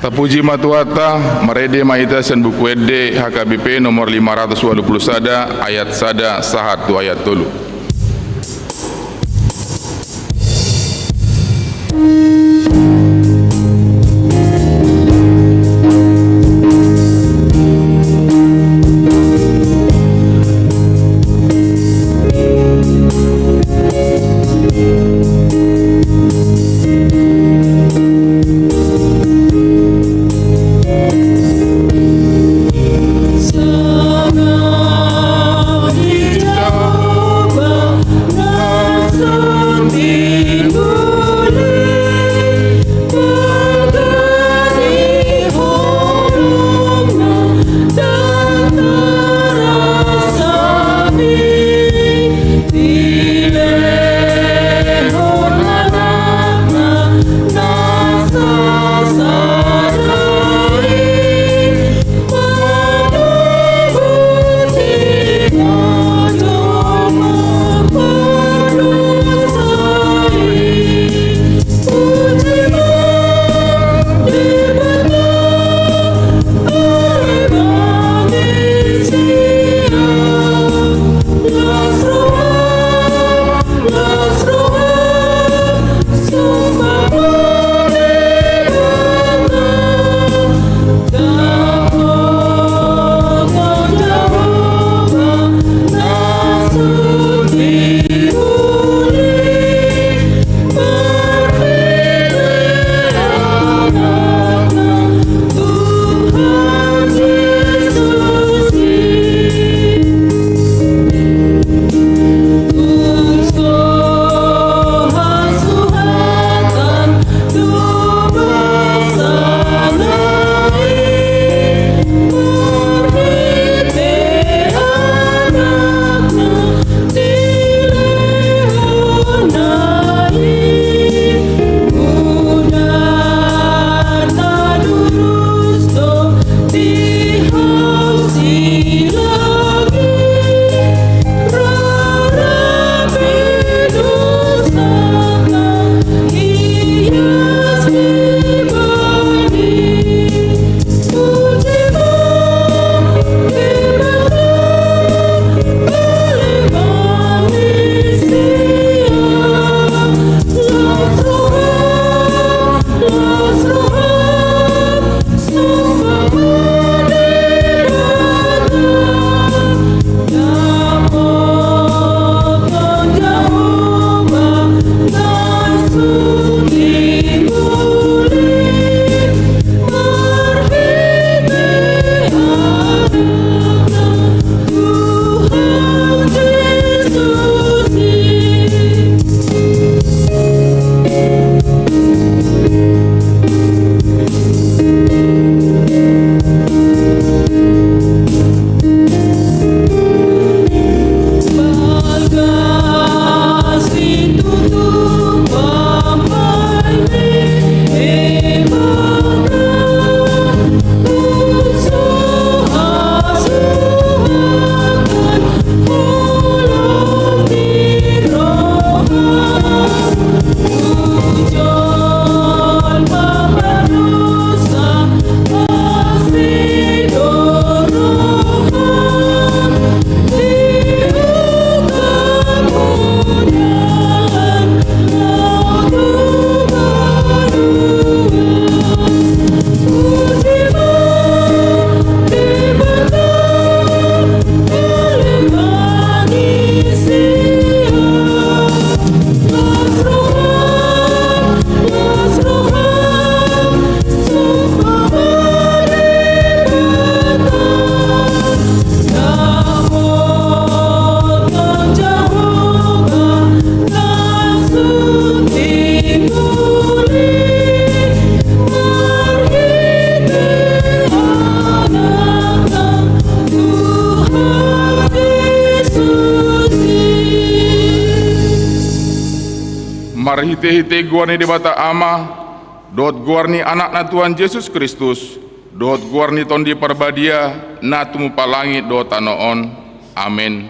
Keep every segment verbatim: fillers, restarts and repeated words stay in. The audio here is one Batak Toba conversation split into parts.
Tapuji ma Tuhanta. Marende ma hita sian Buku Ende H K B P nomor lima ratus walu pulu sada, ayat sada sahat tu ayat tolu. Marhitehite goar ni Debata Ama, dohot goar ni Anakna Tuhan Jesus Kristus, dohot goar ni Tondi Parbadia, na tumompa langit dohot tano on. Amen.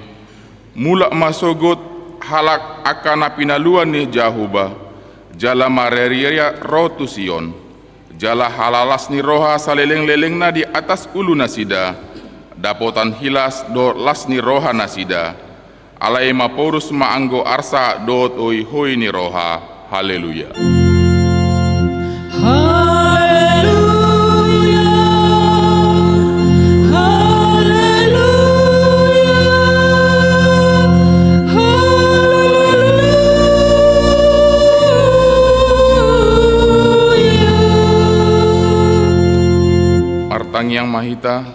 Mulak ma sogot halak angka na pinaluan ni Jahowa, jala marariaria ro tu Sion. Jala halalas ni roha salelenglelengna di atas ulunasida, dapotan hilas dohot las ni rohanasida. Alai maporus ma anggo arsa dohot hoihoi ni roha. Haleluya. Haleluya. Haleluya. Haleluya. Martangiang ma hita.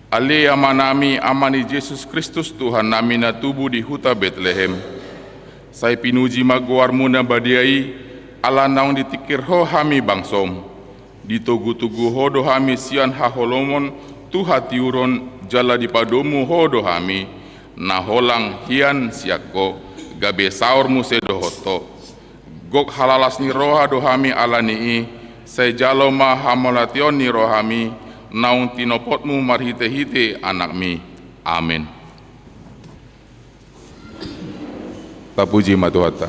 Ale Amanami, Ama ni Jesus Kristus Tuhannami na tubu di huta Betlehem, sai pinuji ma goarmu na badia i, ala naung ditingkir Ho hami bangsom. Ditogutogu Ho do hami sian haholomon tu hatiuron, jala dipadomu Ho do hami, na holang hian sian Ho, gabe saor muse dohot Ho. Gok halalas ni roha do hami ala ni i, sai jalo ma hamauliateon ni rohami, naung tinopotmu marhitehite Anakmi. Amen. Tapuji ma Tuhanta.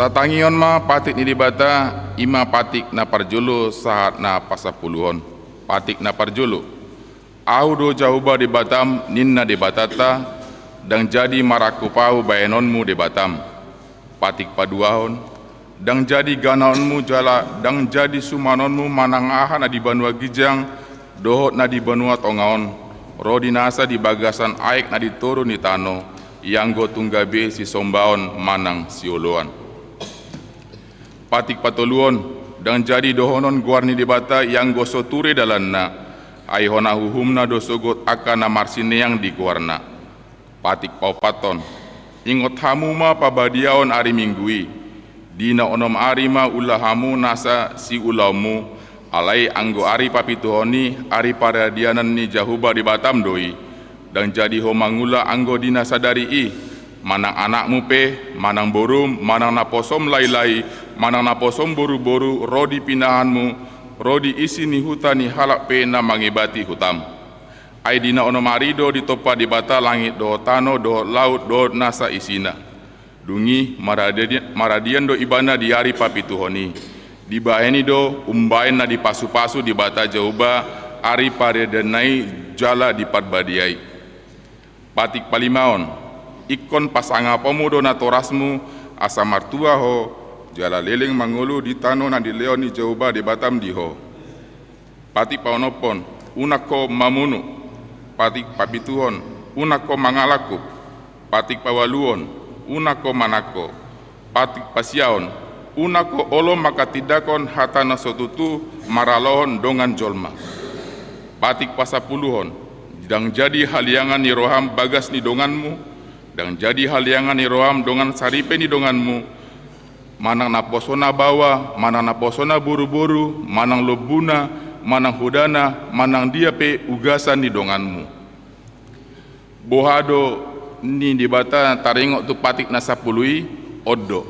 Tatangihon ma patik ni Debata, i ma patik na parjolo sahat na pasampuluhon. Patik na parjolo. Ahu do Jahowa Debatam, ninna Debatanta, ndang jadi marangkup ahu bahenonmu Debatam. Patik paduahon. Ndang jadi ganaonmu jala ndang jadi sumanonmu manang aha na di banua ginjang dohot na di banua tonga on, ro di nasa di bagasan aek na di toru ni tano, ianggo tung gabe sisombaon manang sioloan. Patik patoluhon. Ndang jadi dohonon goar ni Debata ianggo so ture dalanna, ai hona uhumna do sogot angka na marsineang di goarna. Patik paopathon. Ingot hamu ma pabadiaon ari Minggu i. Di na onom ari ma ula hamu nasa siulaonmu, alai anggo ari papituhon i, ari paradianan ni Jahowa Debatam do i. Ndang jadi ho mangula anggo di na sadari i, manang anakmu pe, manang borum, manang naposom lailai, manang naposom boruboru, ro di pinahanmu, ro di isi ni huta ni halak pe na mangebati hutam. Ai di na onom ari do ditompa Debata langit dohot tano dohot laut dohot nasa isina. Dung i maradian, maradian do Ibana di ari papituhon i. Dibahen i do umbahen na dipasupasu Debata Jahowa ari paradianna i jala diparbadiai. Patik palimaon. Ingkon pasangaponmu do natorasmu asa martua ho, jala leleng mangolu di tano na nilehon ni Jahowa Debatam di ho. Patik paonomhon. Unang ho mamunu. Patik papituhon. Unang ho mangalangkup. Patik paualuhon. Unang ho manangko. Patik pasiahon. Unang ho olo manghatindangkon hata na so tutu maralohon dongan jolma. Patik pasampuluhon. Ndang jadi haleangan ni roham bagas ni donganmu, ndang jadi haleangan ni roham dongan saripe ni donganmu, manang naposona baoa, manang naposona boruboru, manang lombuna, manang hodana, manang dia pe ugasan ni donganmu. Boha do ni Debata taringot tu patik na sampulu i? On do.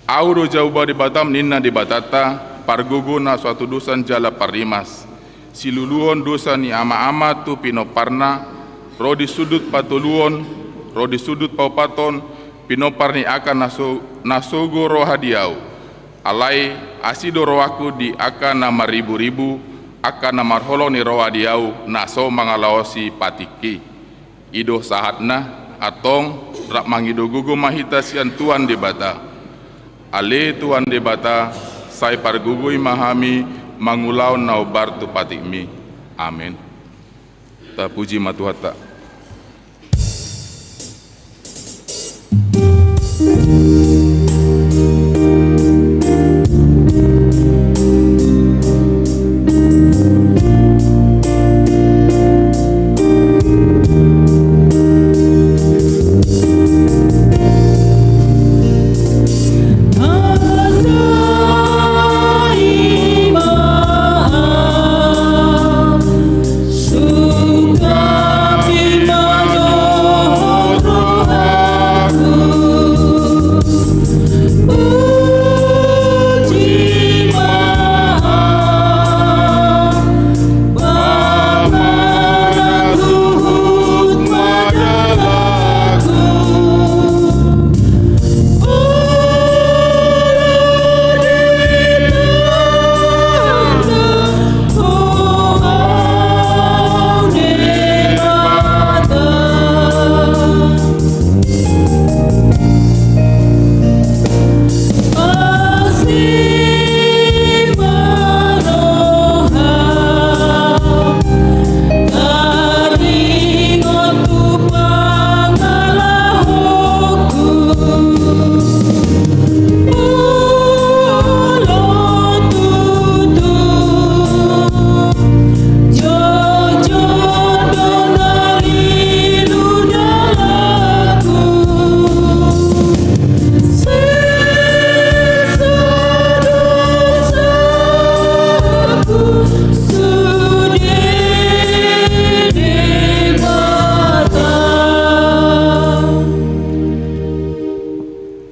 Ahu do Jahowa Debatam, ninna Debatanta, pargogo na so hatudosan jala parrimas, siluluhon dosa ni amaama tu pinomparna, ro di sundut patoluhon, ro di sundut paopathon, pinompar ni angka na so, na sogo roha di ahu. Alai asi do rohangku di angka na marriburibu, angka na marholong ni roha di ahu, na so mangalaosi patikki. I do sahatna. Antong, rap mangido gogo ma hita sian Tuhan Debata. Ale Tuhan Debata, sai pargogoi ma hami mangulahon na hombar tu patikmi. Amen. Tapuji ma Tuhanta.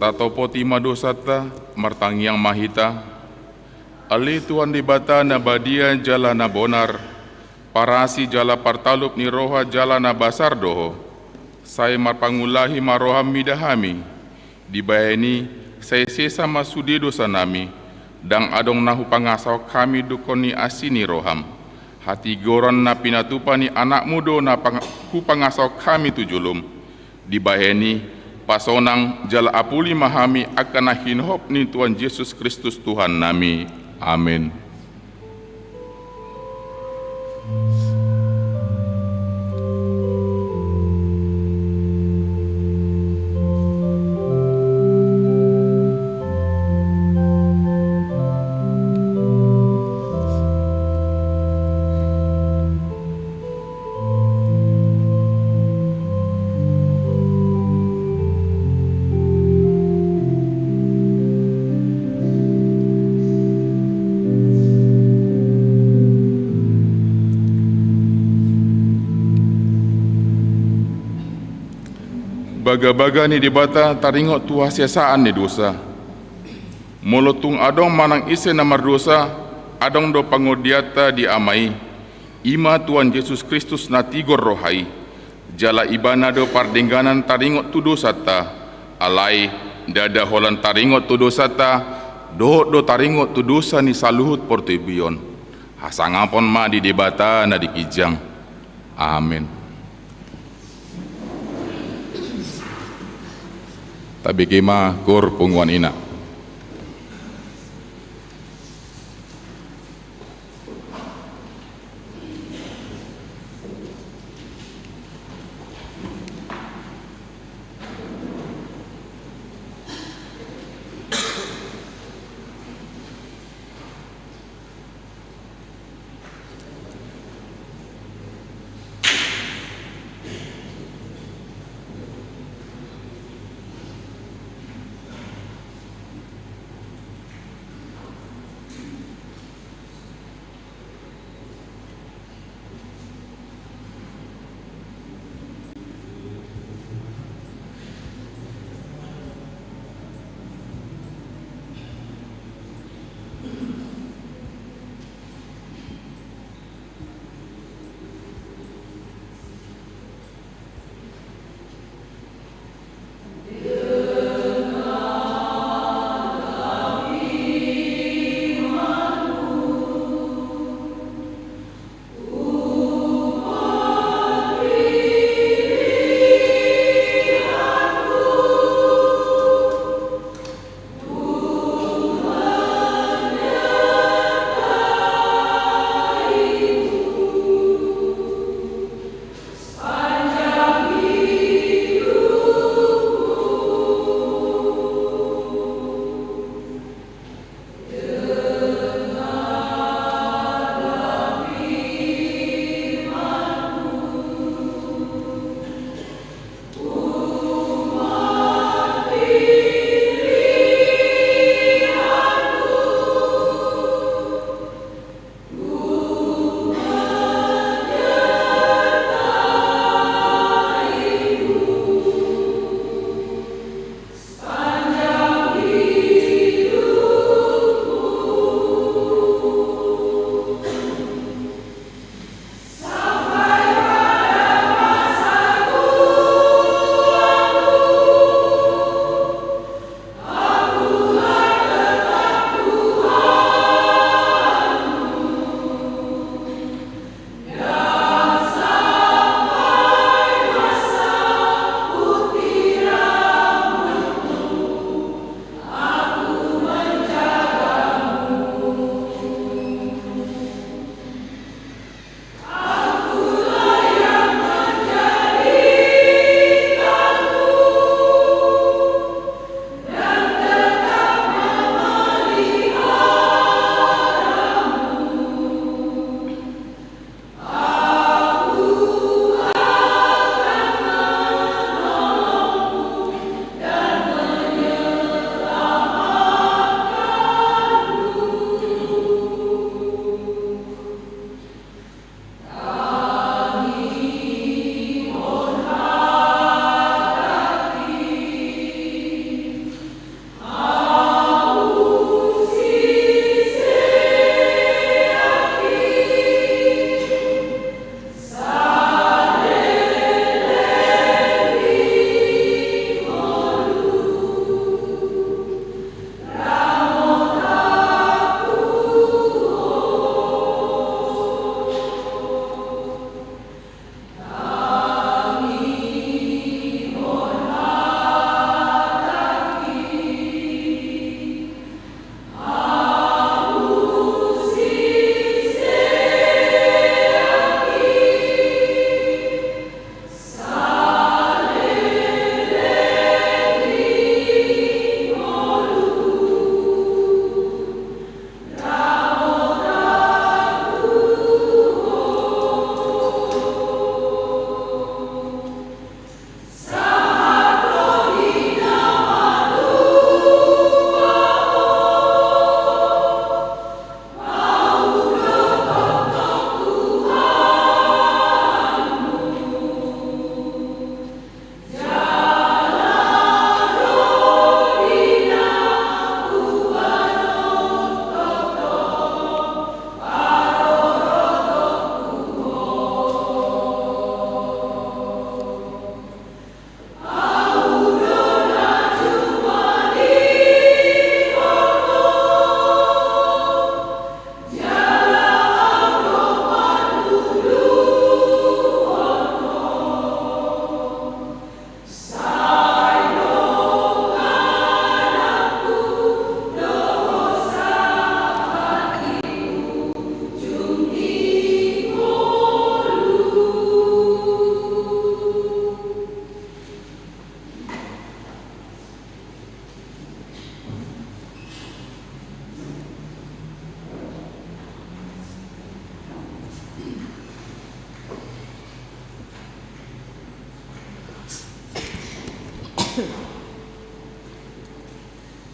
Tatopoti ma dosanta, martangiang ma hita. Ale Tuhan Debata na badia jala na bonar, parasi jala partalup ni roha jala na basar do Ho. Sai marpangulahi ma roham mida hami. Dibahen i, sai sesa ma sude dosanami, ndang adong na hupangasahon hami dungkon ni asi ni roham. Hatigoran na pinatupa ni Anakmu do na pang-, hupangasahon hami tu jolom. Dibahen i, pasonang jala apuli ma hami angka na hinohop ni Tuhan Jesus Kristus Tuhannami. Amen. Bagabaga ni Debata taringot tu hasesaan ni dosa. Molo tung adong manang ise na mardosa, adong do pangondianta di Ama i, i ma Tuhan Jesus Kristus na tigor roha i. Jala Ibana do pardengganan taringot tu dosanta. Alai ndada holan taringot tu dosanta, dohot do taringot tu dosa ni saluhut portibi on. Hasangapon ma di Debata na di ginjang. Amen. Tabege ma koor punguan ina.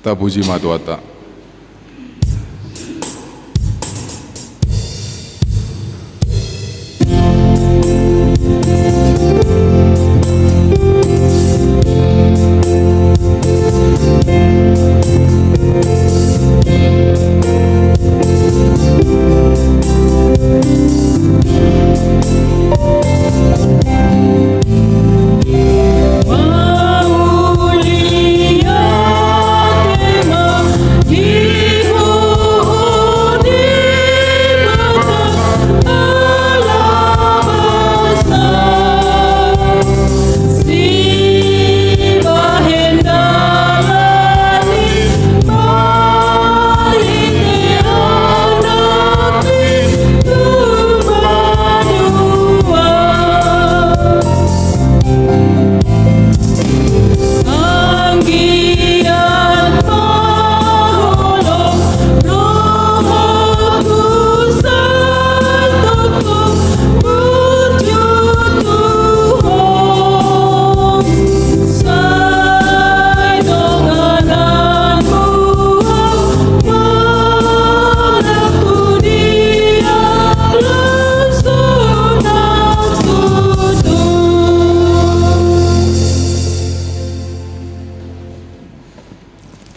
Tapuji ma Tuhanta.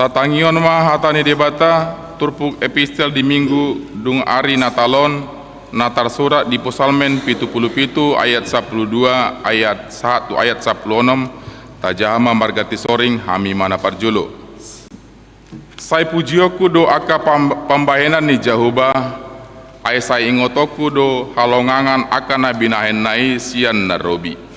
Tatangihon ma hata ni Debata, turpuk epistel di Minggu dung ari Natal on, na tarsurat di Psalmen pitu pulu pitu ayat sampulu dua ayat sahat tu ayat sampulu onom. Tajaha ma marganti soring, hami ma na parjolo. Sai pujionku do angka pam-, pambahenan ni Jahowa, ai sai ingotonku do halongangan angka na binahenna i sian na robi.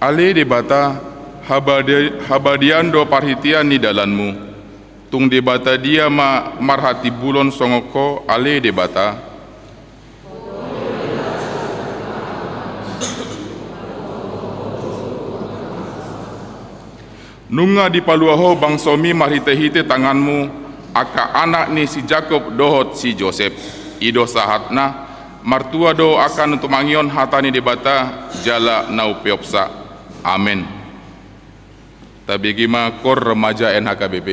Ale Debata, habadi-, habadian do parhitean ni dalanmu. Tung Debata dia ma marhatimbulon songon Ho, ale Debata? Nunga dipalua Ho bangsomi marhitehite tanganmu, angka anak ni si Jakob dohot si Josep. I do sahatna. Martua do angka na tumangihon hata ni Debata jala na umpeopsa. Amen. Tabege ma Koor Remaja N H K B P.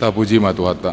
Tapuji ma Tuhanta.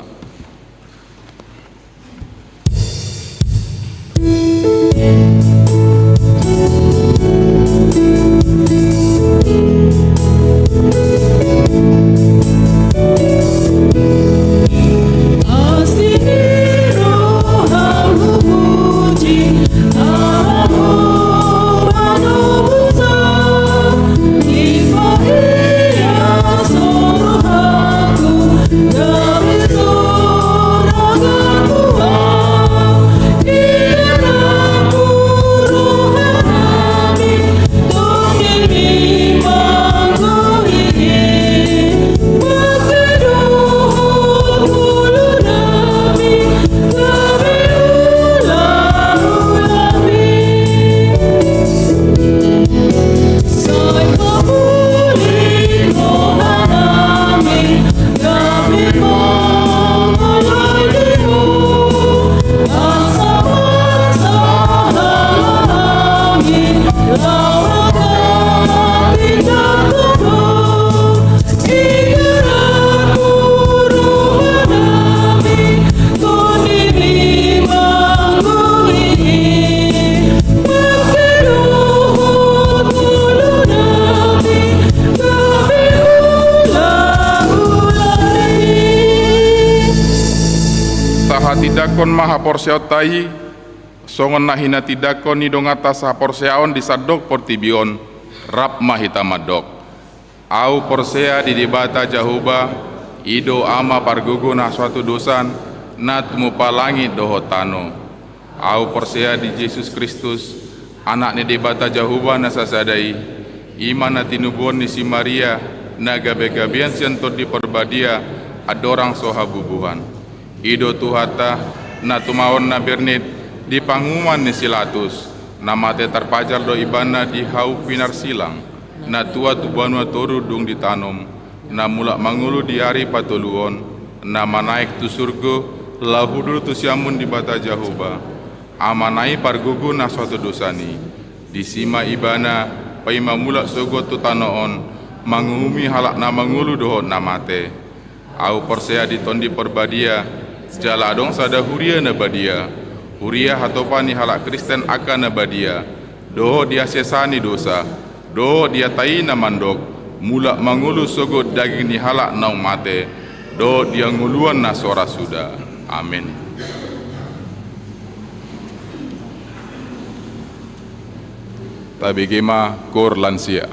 Tahatindangkon ma haporseaonta i, songon na hinatindangkon ni donganta sahaporseaon di sandok portibi on, rap ma hita mandok. Ahu porsea di Debata Jahowa, i do Ama pargogo na so hatodosan, na tumompa langit dohot tano. Ahu porsea di Jesus Kristus, Anak ni Debata Jahowa na sasada i, i ma na tinubuhon ni si Maria, na gabegabean sian Tondi Parbadia, andorang so habubuhan. I do Tuhanta, na tumaon na bernit di panguhuman ni si Latus, na mate tarpajar do Ibana di hau pinarsilang, na tua tu banua toru dung ditanom, na mulak mangolu di ari patoluhon, na manaek tu surgo, laho hundul tu siamun ni Debata Jahowa, Amana i pargogo na so hatodosan i. Disi ma Ibana paima mulak sogot tu tano on, manguhumi halak na mangolu dohot na mate. Ahu porsea di Tondi Parbadia, jala adong sada huria na badia, huria hatopa ni halak Kristen angka na badia, dohot di hasesaan ni dosa, dohot di hata i na mandok, mulak mangolu sogot daging ni halak naung mate, dohot di hangoluan na so ra suda. Amen. Tabege ma koor lansia.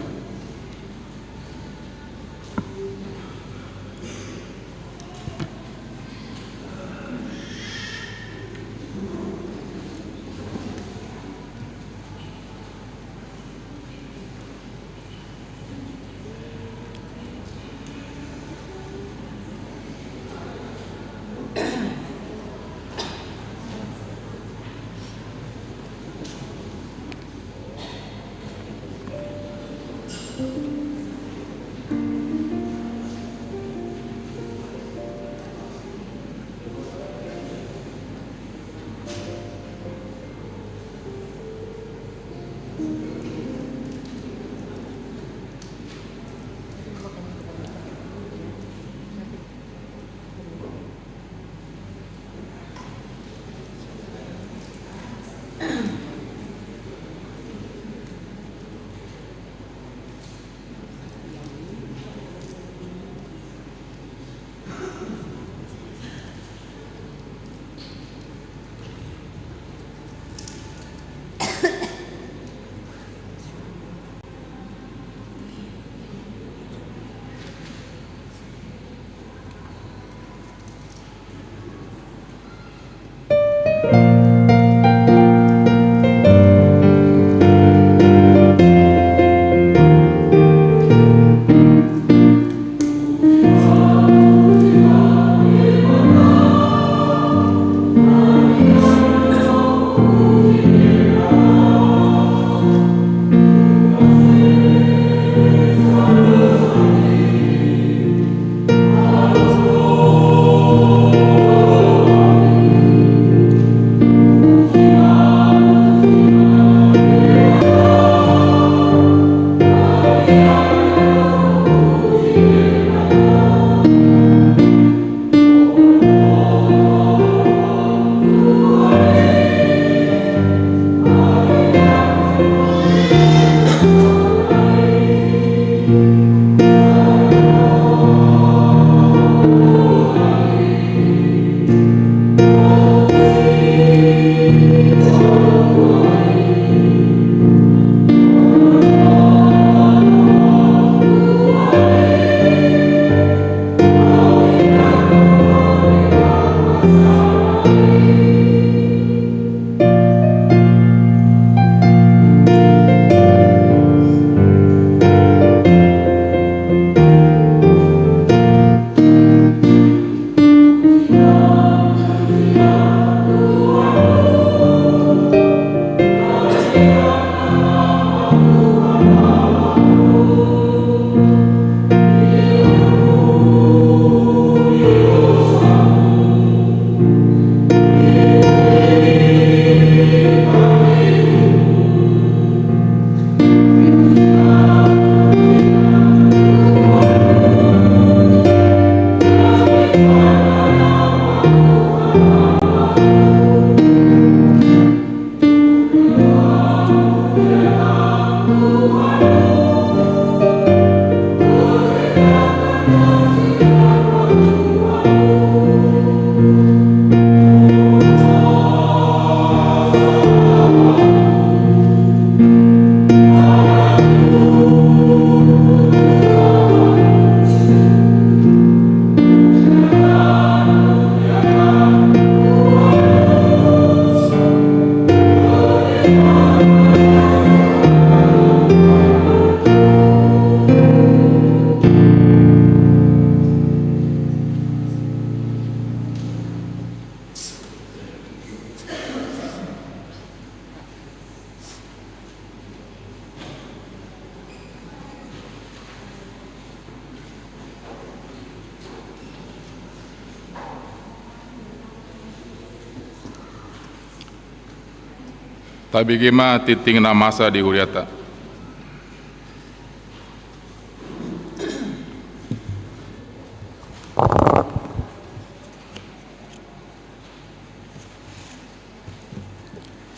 Tabege ma tingting na masa di huriata.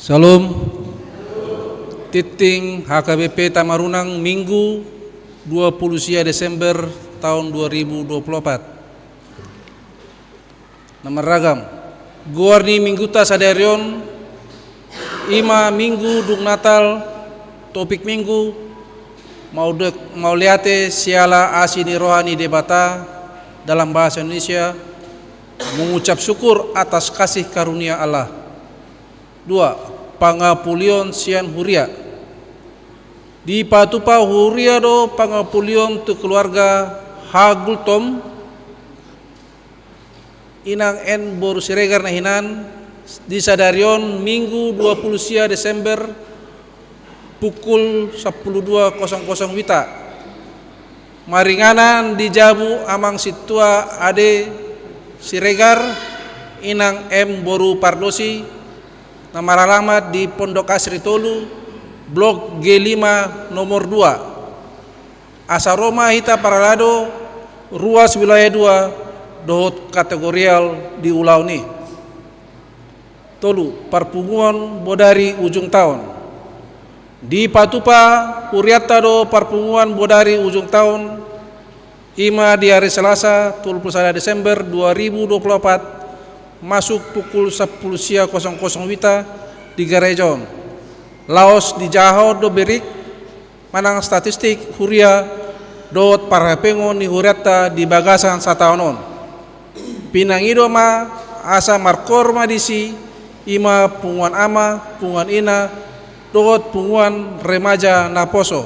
Salam. Tingting H K B P Tamarunang, Minggu, dua puluh sia Desember tahun dua ribu dua puluh empat. Na marragam. Goar ni Mingguta sadari on i ma Minggu dung Natal, topik Minggu, mauliate siala asi ni roha ni Debata, dalam bahasa Indonesia, mengucap syukur atas kasih karunia Allah. Dua, pangapulion sian huria. Dipatupa huria do pangapulion tu keluarga Hagultom, Inang N boru Siregar na hinan, di sadari on Minggu dua puluh sia Desember pukul sampulu dua kosong kosong wita. Maringanan di jabu amang sintua Ade Siregar, Inang M boru Pardosi, na maralamat di Pondok Asri tolu, Blok G lima nomor dua. Asa ro ma hita parhalado ruas wilayah dua dohot kategorial di ulaon i. Tolu, parpunguan bodari ujung taon. Dipatupa hurianta do parpunguan bodari ujung taon, i ma di ari Selasa tolu pulu sada Desember dua ribu dua pulu opat, masuk pukul sampulu sia kosong kosong wita di gareja on. Laos dijahahon do berik manang statistik huria dohot parhapengon ni hurianta di bagasan sataon on. Pinangido ma asa markoor ma disi, i ma punguan ama, punguan ina, dohot punguan remaja naposo.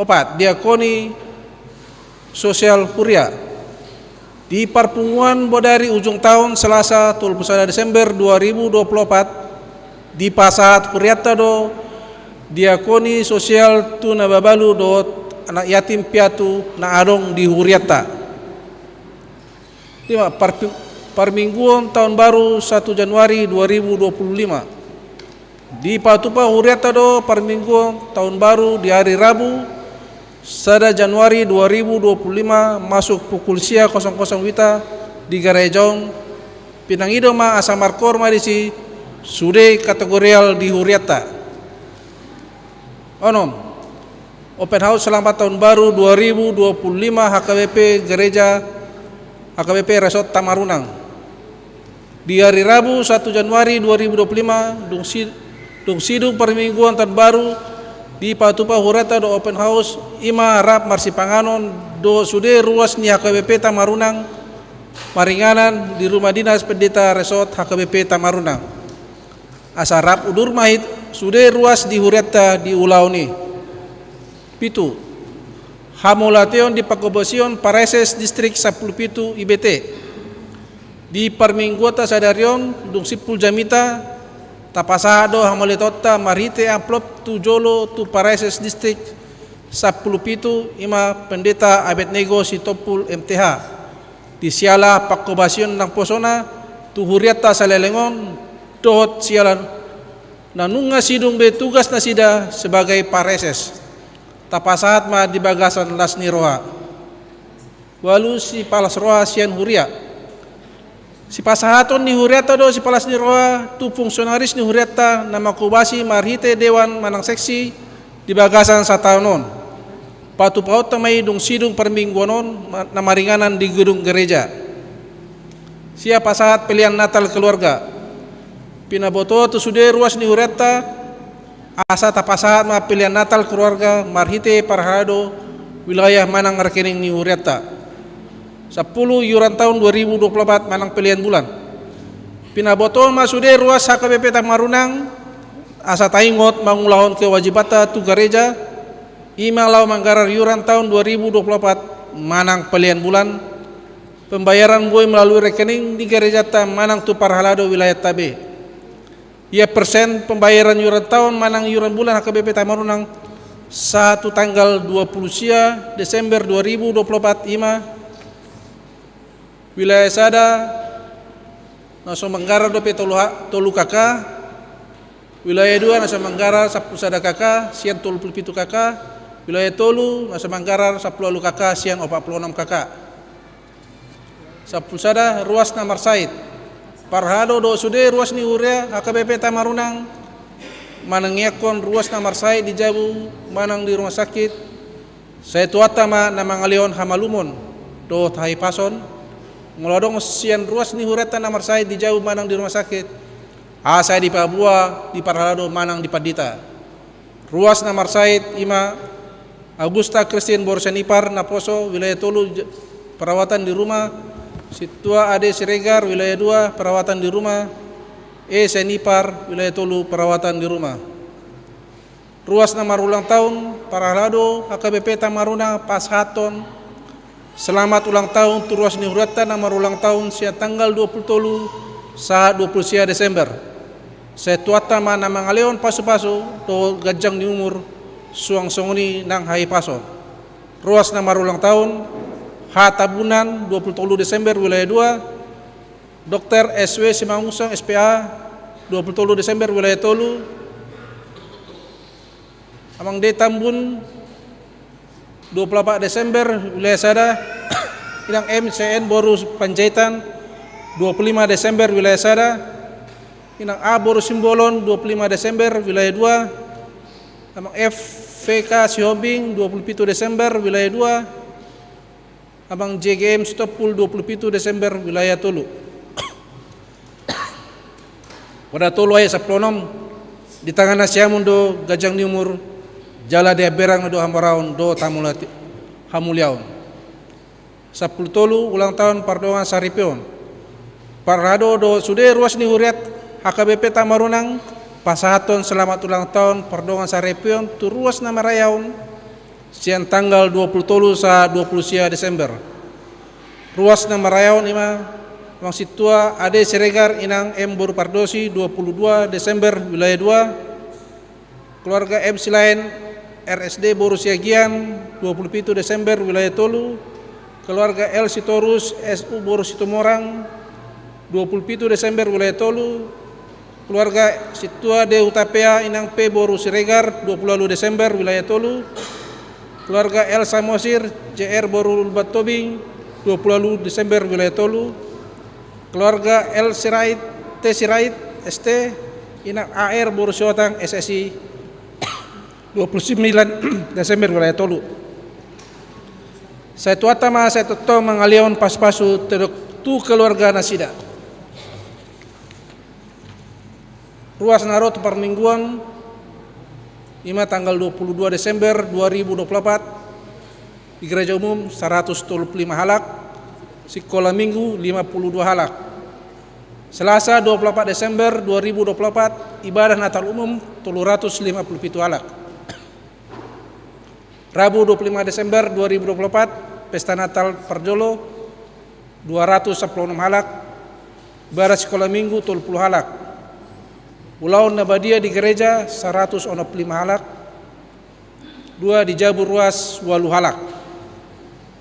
Opat, diakoni sosial huria. Di parpunguan bodari ujung taon Selasa tolu pulu sada Desember dua ribu dua pulu opat, dipasahat hurianta do diakoni sosial tu na mabalu dohot anak yatim piatu na adong di hurianta. Lima, parpi-, parmingguon taon baru satu Januari dua ribu dua pulu lima. Dipatupa hurianta do parmingguon taon baru di ari Rabu, sada Januari dua ribu dua pulu lima, masuk pukul sia kosong kosong wita di gareja on. Pinangido ma asa markoor ma disi sude kategorial di hurianta. Onom, open house selamat tahun baru dua ribu dua puluh lima H K B P Gereja, H K B P Resort Tamarunang. Di ari Rabu satu Januari dua ribu dua puluh lima, dung si-, dung sidung parmingguon taon baru, dipatupa hurianta do open house, i ma rap marsipanganon dohot sude ruas ni H K B P Tamarunang, maringanan di rumah dinas pendeta Resort H K B P Tamarunang. Asa rap udur ma hita sude ruas di hurianta di ulaon i. Pitu, hamauliateon di panghobasion Paraeses Distrik sampulu pitu I B T. Di parmingguonta sadari on, dung simpul jamita, tapasahat do hamauliateonta marhite amplop tu jolo tu Paraeses Distrik sampulu pitu, i ma Pendeta Abednego Sitompul M T H. Di siala panghobasion naposona tu hurianta saleleng on, dohot siala na nunga sidung be tugas nasida sebagai paraeses. Tapasahat ma di bagasan las ni roha. Ualu, sipalas roha sian huria. Sipasahaton ni hurianta do sipalas ni roha tu fungsionaris ni hurianta na manghobasi marhite dewan manang seksi di bagasan sataon on. Patupahonta ma i dung sidung parmingguon on ma-, na maringanan di gedung gereja. Sia, pasahat pelean Natal keluarga. Pinaboto tu sude ruas ni hurianta, asa tapasahat ma pelean Natal keluarga marhite parhalado wilayah manang rekening ni hurianta. Sampulu, iuran taon dua ribu dua puluh opat manang pelean bulan. Pinaboto ma sude ruas H K B P Tamarunang, asa taingot mangulahon kewajibanta tu gareja, i ma laho manggarar iuran taon dua ribu dua puluh opat manang pelean bulan, pembayaran boi melalui rekening di garejanta manang tu parhalado wilayahta be. Ia persen pembayaran iuran taon manang iuran bulan H K B P Tamarunang sahat tu tanggal dua puluh sia Desember dua ribu dua puluh opat, i ma: wilayah sada na so manggarar dope tolu ha-, tolu K K, Wilayah dua na so manggarar sampulu sada K K sian tolu pulu pitu K K. Wilayah tolu na so manggarar sampulu ualu K K sian opat pulu onom K K. Sampulu sada, ruas na marsahit. Parhalado dohot sude ruas ni huria H K B P Tamarunang manangiangkon ruas na marsahit di jabu manang di rumah sakit. Sai Tuhanta ma na mangalehon hamalumon dohot hahipason molo adong sian ruas ni hurianta na marsahit di jabu manang di rumah sakit, asa dipaboa di parhalado manang di pandita. Ruas na marsahit i ma Augusta Christine boru Sianipar, naposo, wilayah tolu, j-, perawatan di rumah. Sintua Ade Siregar, wilayah dua, perawatan di rumah. E Sianipar, wilayah tolu, perawatan di rumah. Ruas na marulang tahun, parhalado H K B P Tamarunang pasahathon selamat ulang tahun tu ruas ni hurianta na marulang tahun sian tanggal dua pulu tolu sahat dua pulu sia Desember. Sai Tuhanta ma na mangalehon pasupasu dohot ganjang ni umur, suang songon i nang hahipason. Ruas na marulang tahun, H Tabunan, dua pulu tolu Desember, wilayah dua. Dokter S W Simangunsong, S P A, dua pulu tolu Desember, wilayah tolu. Amang D Tambun, dua puluh empat Desember, wilayah sada. Inang M C N boru Panjaitan, dua puluh lima Desember, wilayah sada. Inang A boru Simbolon, dua puluh lima Desember, wilayah dua. Amang F F K Sihombing, dua puluh pitu Desember, wilayah dua. Amang J G M Sitompul, dua puluh pitu Desember, wilayah tolu. Poda tolu ayat sampulu onom, di tangan na siamun do ganjang ni umur, jala di amberang do hamoraon dohot hamuliati-, hamuliaon. Sampulu tolu, ulang tahun pardongan saripeon. Parhalado dohot sude ruas ni huriat H K B P Tamarunang pasahathon selamat ulang tahun pardongan saripeon tu ruas na marayahon sian tanggal dua puluh tolu sahat dua puluh sia Desember. Ruas na marayahon i ma Amang Sintua Ade Siregar, Inang M boru Pardosi, dua puluh dua Desember, wilayah dua. Keluarga M Silaen, R S D boru Siagian, dua puluh pitu Desember, wilayah tolu. Keluarga L Sitorus, S U boru Situmorang, dua puluh pitu Desember, wilayah tolu. Keluarga Sintua D Hutapea, Inang P boru Siregar, dua puluh ualu Desember, wilayah tolu. Keluarga L Samosir, J R boru Lumbantobing, dua puluh ualu Desember, wilayah tolu. Keluarga L Sirait, T Sirait, S T, Inang A R boru Siotang, S S I, dua puluh sembilan Desember, wilayah tolu. Sai Tuhanta ma sai tongtong mangalehon pasupasu tu keluarga nasida. Ruas na ro tu parmingguon, i ma tanggal dua puluh dua Desember dua ribu dua puluh empat, di Gereja Umum saratus tolu puluh lima halak, Sikola Minggu lima puluh dua halak. Selasa dua puluh empat Desember dua ribu dua puluh empat, ibadah Natal Umum tolu ratus lima puluh pitu halak. Rabu dua puluh lima Desember dua ribu dua puluh empat, pesta Natal parjolo, dua ratus sampulu onom halak, ibadah Sikola Minggu tolu puluh halak. Ulaon na badia di gereja saratus onom puluh lima halak, dua di jabu ruas ualu halak.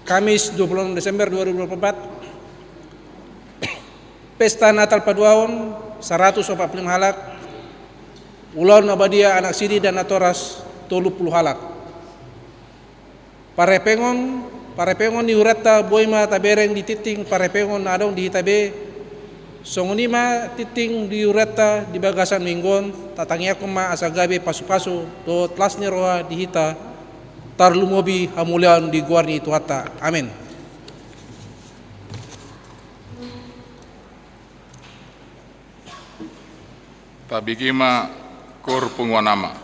Kamis dua puluh onom Desember dua ribu dua puluh empat, pesta Natal paduahon saratus opat puluh lima halak, ulaon na badia anak sidi dan natoras tolu puluh halak. Parhepengon, parhepengon ni hurianta boi ma tabereng di tingting parhepengon na adong di hita be. Songon i ma tingting ni hurianta di bagasan minggu on, tatangiangkon ma asa gabe pasupasu dohot las ni roha di hita, tarlumobi hamuliaon di goar ni Tuhanta. Amen. Tabege ma koor punguan ama.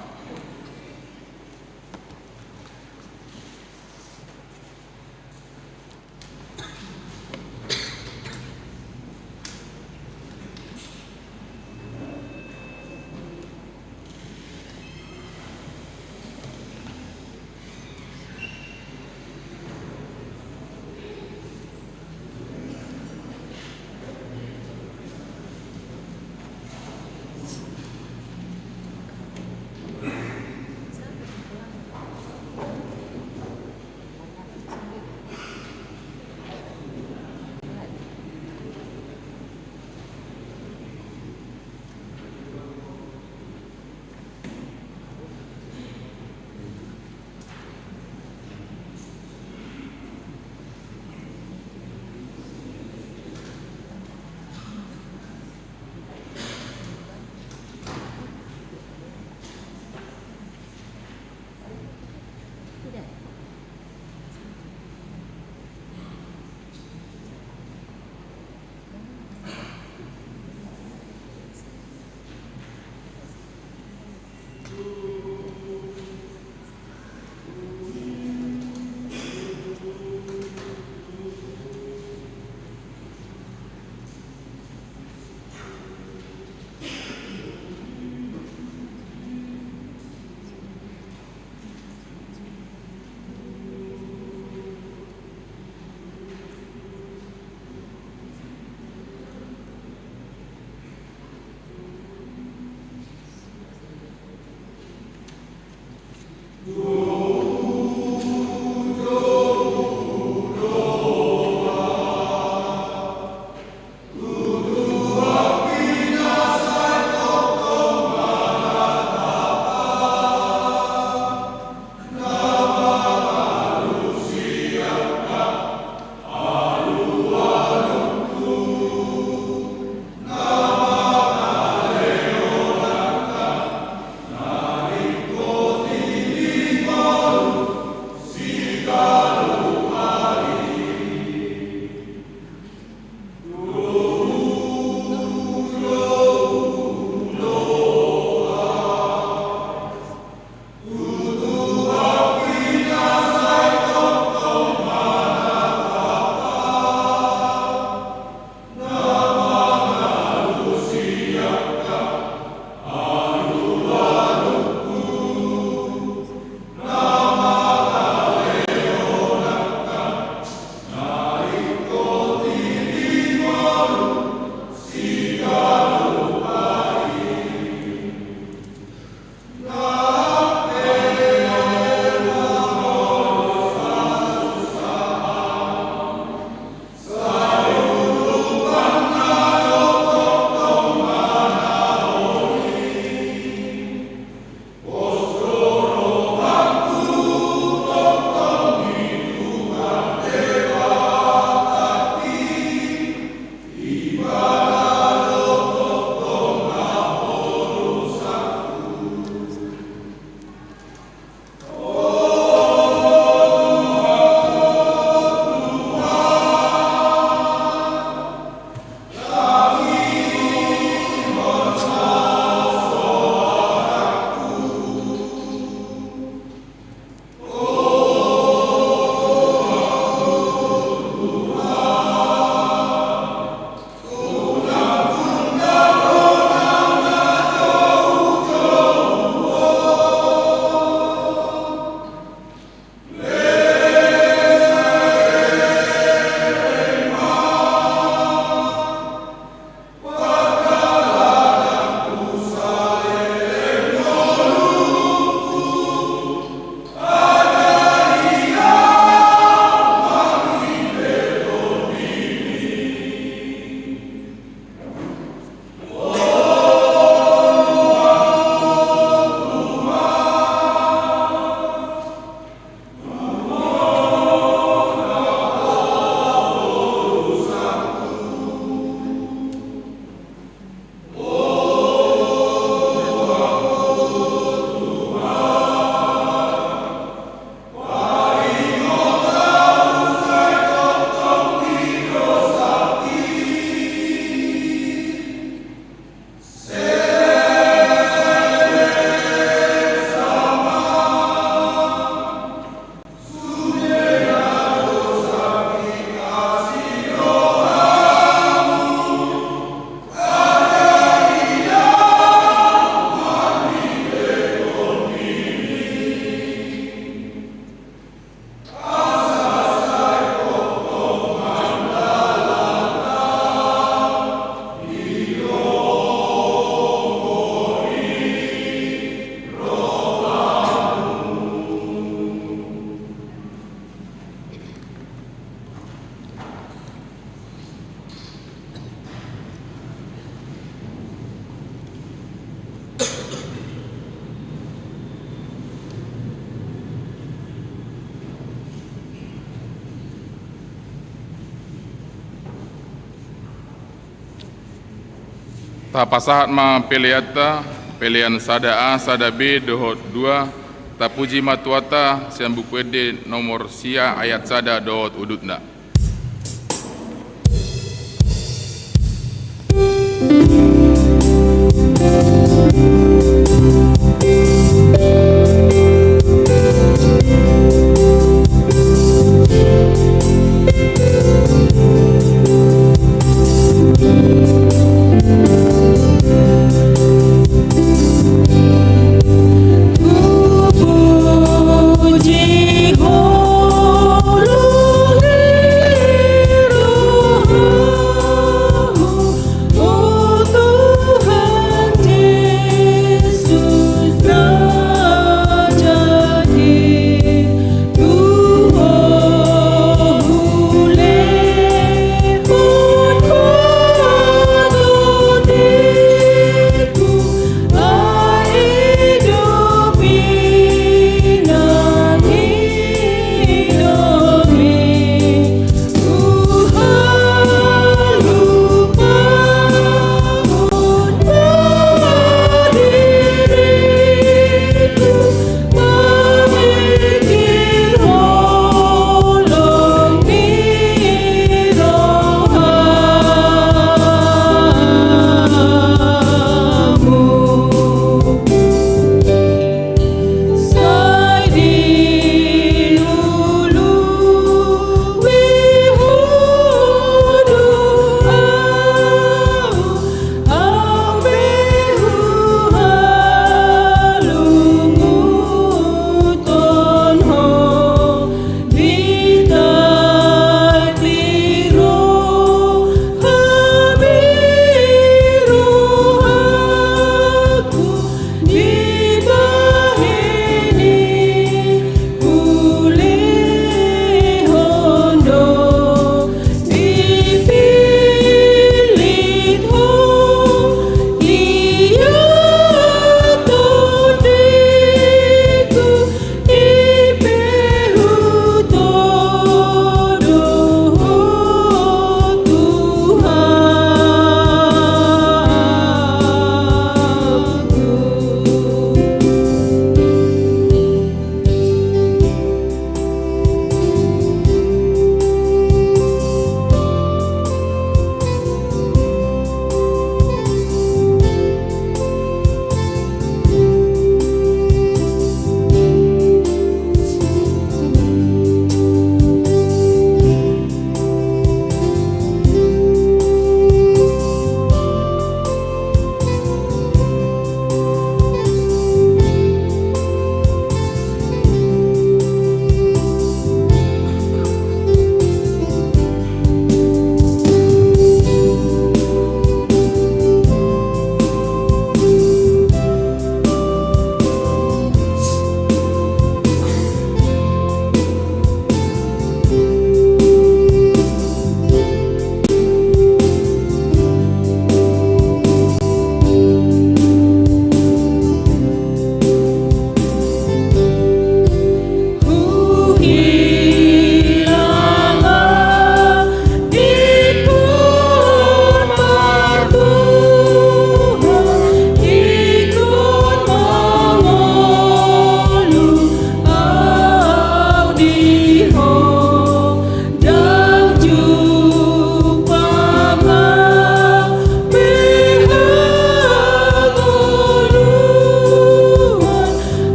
Tapasahat ma peleanta, pelean sada A, sada B dohot dua. Tapuji ma Tuhanta, sian Buku Ende nomor sia ayat sada dohot udutna.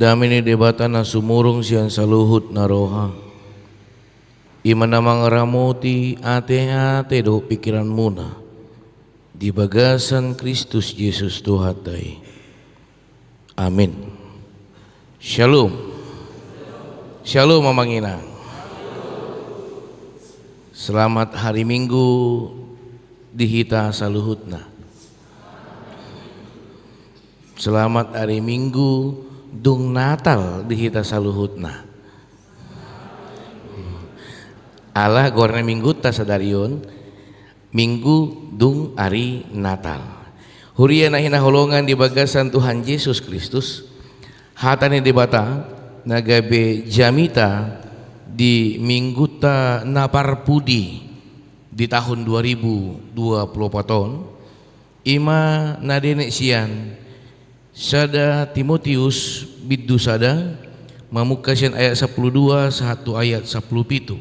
Dame ni Debata na sumurung sian saluhut na roha, i ma na mangaramoti ateate dohot pingkiranmuna di bagasan Kristus Jesus Tuhanta i. Amin. Shalom. Shalom, amang inang. Selamat hari Minggu di hita saluhutna. Selamat hari Minggu, dung Natal di hita saluhutna. Ala goarna mingguta sadari on, Minggu dung ari Natal. Huria na hinaholongan di bagasan Tuhan Jesus Kristus, hata ni Debata na gabe jamita di mingguta na parpudi di tahun dua ribu dua puluh empat on, i ma na dienet sian sada Timotius bindu sada, mamungka sian ayat sampulu dua sahat tu ayat sampulu pitu.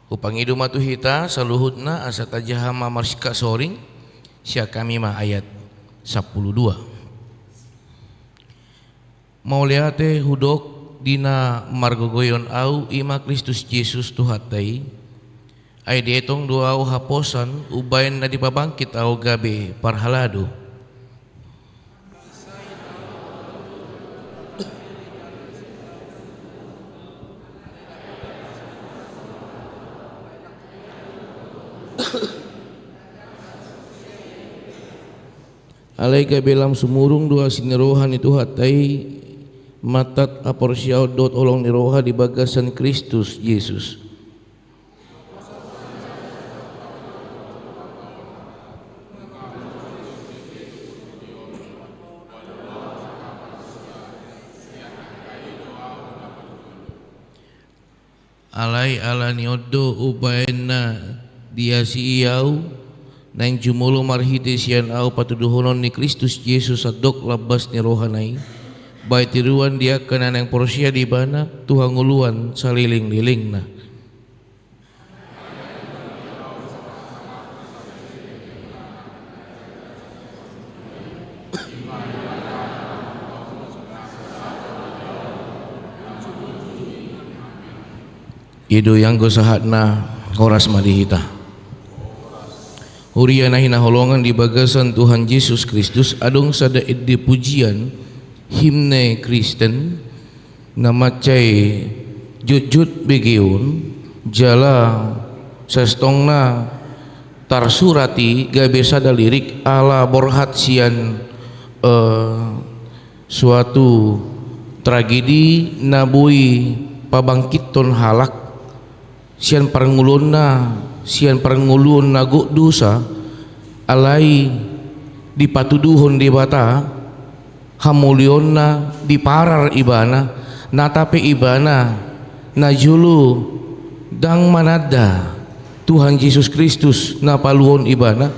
Hupangido ma tu hita saluhutna asa tajaha ma marsingkat soring, sian hami ma ayat sampulu dua. Mauliate hudok di na margogoion ahu, i ma Kristus Jesus Tuhanta i. Ai dietong do ahu haposan, umbahen na dipabangkit ahu gabe parhalado. Alai gabe lam sumurung do asi ni roha ni Tuhanta i, mantad haporseaon dohot holong ni roha di bagasan Kristus Jesus. Alai ala ni on do umbahen na diasii ahu, naeng jumolo marhite sian ahu patuduhonon ni Kristus Jesus andok lambas ni rohana i, bahen tiruan di angka na naeng porsea di Ibana tu hangoluan salelenglelengna. I do ianggo sahatna, horas ma di hita. Huria na hinaholongan di bagasan Tuhan Jesus Kristus, adong sada ende pujian, himne Kristen, na mansai jotjot begeon, jala sasintongna tarsurat i gabe sada lirik ala borhat sian, eh, suatu tragedi na boi pabangkithon halak sian parngoluonna, sian parngoluon na gok dosa, alai dipatuduhon Debata, hamulionna diparar ibana, na tape ibana, na jolo ndang mananda Tuhan Jesus Kristus na paluahon ibana,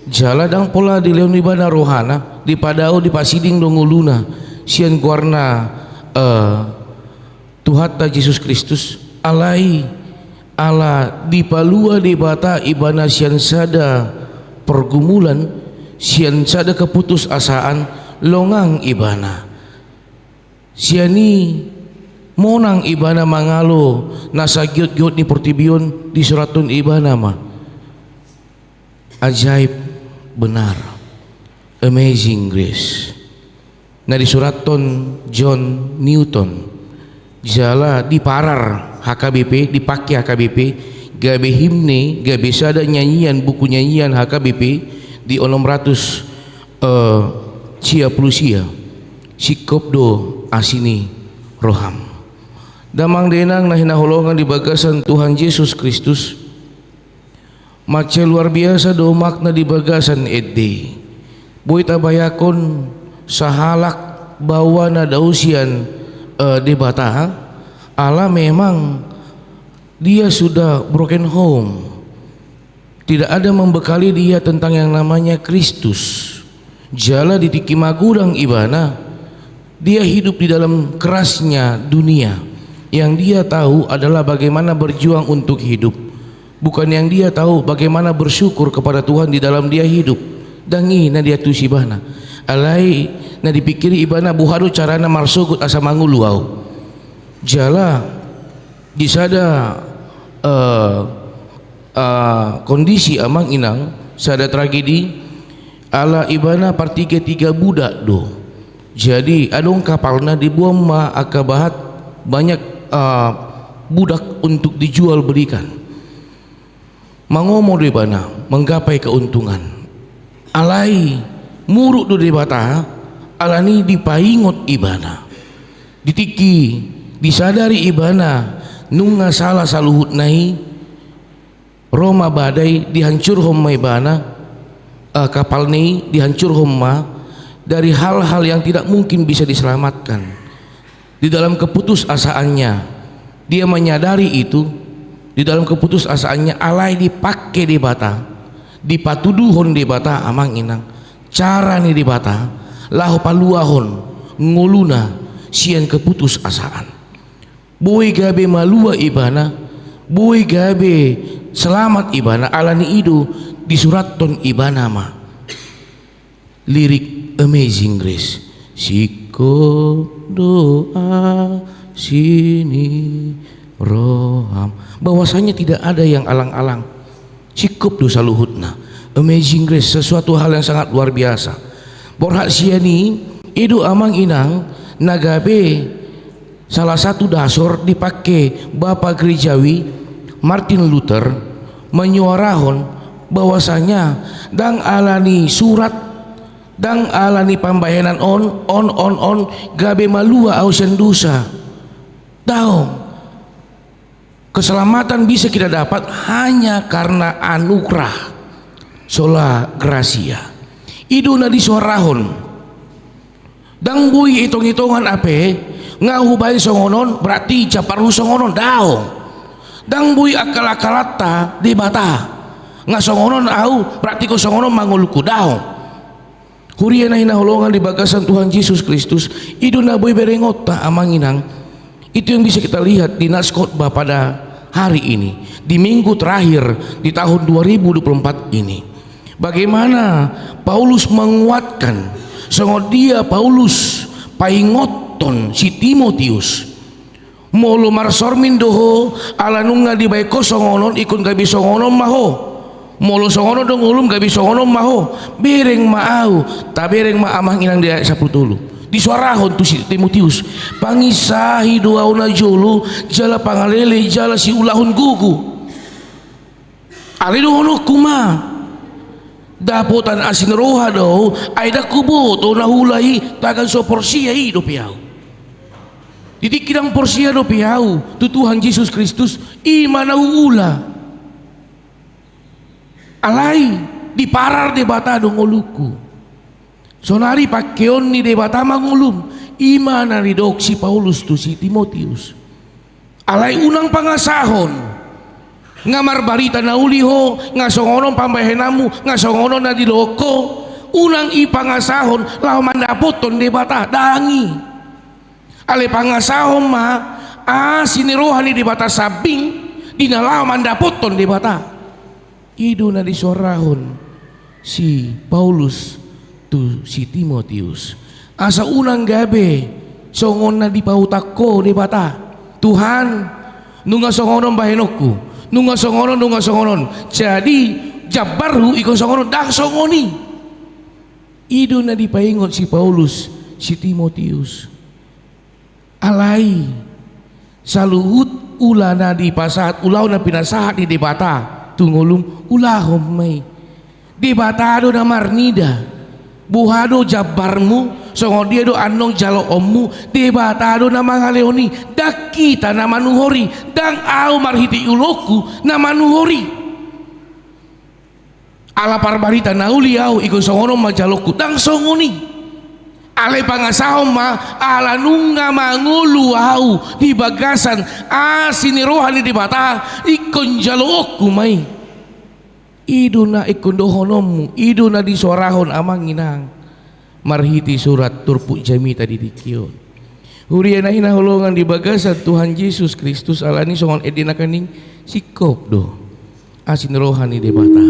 jala ndang pola dilehon ibana rohana, dipadao, dipasiding do ngoluna, sian goarna, eh, Tuhanta Jesus Kristus, alai ala dipalua Debata ibana sian sada pergumulan, sian sada keputusasaan, longang ibana. Sian i monang ibana mangalo na sagiotgiot ni portibi on, disurathon ibana ma. Ajaib benar, amazing grace, na disurathon John Newton, jala diparar H K B P, dipangke H K B P gabe himne, gabe sada nyanyian, buku nyanyian H K B P di onom ratus, eh, sia pulu sia. Singkop do asi ni roham. Damang dainang na hinaholongan di bagasan Tuhan Jesus Kristus, mansai luar biasa do makna di bagasan ende i. Boi tabayangkon sahalak baoa na dao sian, eh, Debata, ala memang dia sudah broken home. Tidak ada membekali dia tentang yang namanya Kristus. Jala di tingki magodang ibana, dia hidup di dalam kerasnya dunia. Yang dia tahu adalah bagaimana berjuang untuk hidup. Bukan yang dia tahu bagaimana bersyukur kepada Tuhan di dalam dia hidup. Ndang i na diantusi ibana. Alai Na dipikiri ibana, boha do carana marsogot asa mangolu au. Jala di sada, eh, eh, kondisi, amang inang, sada tragedi, ala ibana partiga-tiga budak do. Jadi adong kapalna, diboan ma angka bahat banyak, eh, budak untuk dijual belikan. Mangomo do ibana manggapai keuntungan. Alai muruk do Debata, alani dipaingot ibana. Di tingki disadari ibana nunga sala saluhutna i, ro ma badai, dihancurhon ma ibana, eh, kapalna i dihancurhon ma dari hal-hal yang tidak mungkin bisa diselamatkan. Di dalam keputusasaannya, dia menyadari itu, di dalam keputusasaannya alai dipangke Debata, dipatuduhon Debata, amang inang, cara ni Debata laho paluahon ngoluna sian keputusasaan. Boi gabe malua ibana, boi gabe selamat ibana, alani i do disurathon ibana ma lirik Amazing Grace. Singkop do asi ni roham. Bahwasanya tidak ada yang alang-alang. Singkop do saluhutna. Amazing Grace, sesuatu hal yang sangat luar biasa. Borhat sian i, i do amang inang na gabe salah satu dasor dipangke Bapa Gerejawi Martin Luther menyuarahon bahwasanya ndang alani surat, ndang alani pambahenan on, on, on, on, gabe malua au sian dosa. Daong. Keselamatan bisa kita dapat hanya karena anugerah, sola gratia. I do na disuarahon. Ndang boi itong-itongan hape, nga hubaen songon on berarti jambarhu songon on, daong. Ndang boi akal-akalanta Debata, nga songon on au berarti ingkon songon on ma ngolungku, daong. Huria na hinaholongan di bagasan Tuhan Jesus Kristus, i do na boi berengonta, amang inang. Itu yang bisa kita lihat di nas khotbah pada hari ini, di minggu terakhir di tahun dua ribu dua puluh empat ini. Bagaimana Paulus menguatkan, songon dia Paulus paingothon si Timotius. Molo marsormin do ho, ala nunga dibaen ho songon on, ingkon gabe songon on ma ho. Molo songon on do ngolum, gabe songon on ma ho. Bereng ma au, tabereng ma amang inang di ayat sampulu tolu. Disuarahon tu si Timotius, panginsahi do au na jolo, jala pangalele, jala siulahon gogo. Alai dohononku ma, dapotan asi ni roha do, ai ndang huboto na huula i, tagan so porsea i dope au. Di tingki ndang porsea dope au tu Tuhan Jesus Kristus, i ma na huula. Alai diparar Debata do ngolungku. Sonari pangkeon ni Debata ma ngolum, i ma na nidok si Paulus tu si Timotius. Alai unang pangasahon. Nga marbarita na uli ho, nga songon on pambahenanmu, nga songon on na nidok ho. Unang i pangasahon laho mandapothon Debata, ndang i. Alai pangasahon ma asi ni roha ni Debata sambing di na laho mandapothon Debata. I do na disuarahon si Paulus tu si Timotius. Asa unang gabe songon na dipautang ho Debata. Tuhan, nunga songon on bahenonku. Nunga songon on, nunga songon on. Jadi, jambarhu ingkon songon on, ndang songon i. I do na dipaingot si Paulus si Timotius. Alai, saluhut ula na dipasahat, ulaon na pinasahat ni Debata tu ngolum, ulahon ma i. Debata do na marnida. Boha do jambarmu, songon dia do annon jaloonmu, Debata do na mangalehon i. Ndang hita na manuhor i, ndang au marhite ulaonku na manuhor i. Ala parbarita na uli au, ingkon songon on ma jaloonku, ndang songon i. Alai pangasahon ma, ala nunga mangolu au di bagasan asi ni roha ni Debata, ingkon jaloonku ma i. I do na ingkon dohononmu, i do na disuarahon amang inang. Marhite surat turpuk jamita di tingki on. Huria na hinaholongan di bagasan Tuhan Jesus Kristus, alani songon ende nangkaning, singkop do asi ni roha ni Debata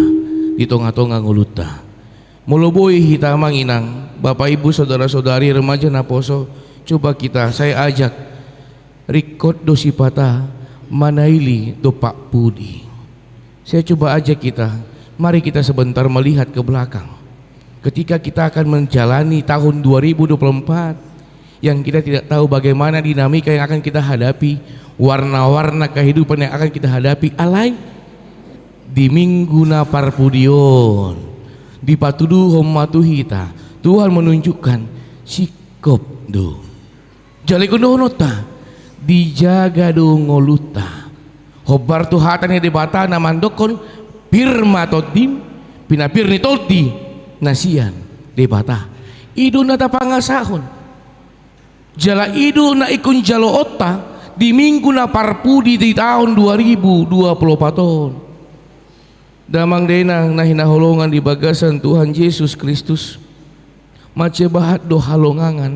di tonga-tonga ngolunta. Molo boi hita amang inang, bapak ibu, saudara-saudari, remaja naposo, coba kita, saya ajak, ringkot do sipata, manaili dompak pudi. Saya coba ajak kita, mari kita sebentar melihat ke belakang. Ketika kita akan menjalani tahun dua ribu dua puluh empat, yang kita tidak tahu bagaimana dinamika yang akan kita hadapi, warna-warna kehidupan yang akan kita hadapi, alai di minggu na parpudi on, dipatuduhon ma tu hita, Tuhan menunjukkan singkop do. Jala ingkon dohononta, dijaga do ngolunta. Hombar tu hata ni Debata na mandokkon, pir ma tondim, pinapir ni tondi na sian Debata. I do na tapangasahon. Jala i do na ingkon jaloonta di minggu na parpudi di taon dua ribu dua puluh empat on. Damang dainang na hinaholongan di bagasan Tuhan Jesus Kristus, mansai bahat do halongangan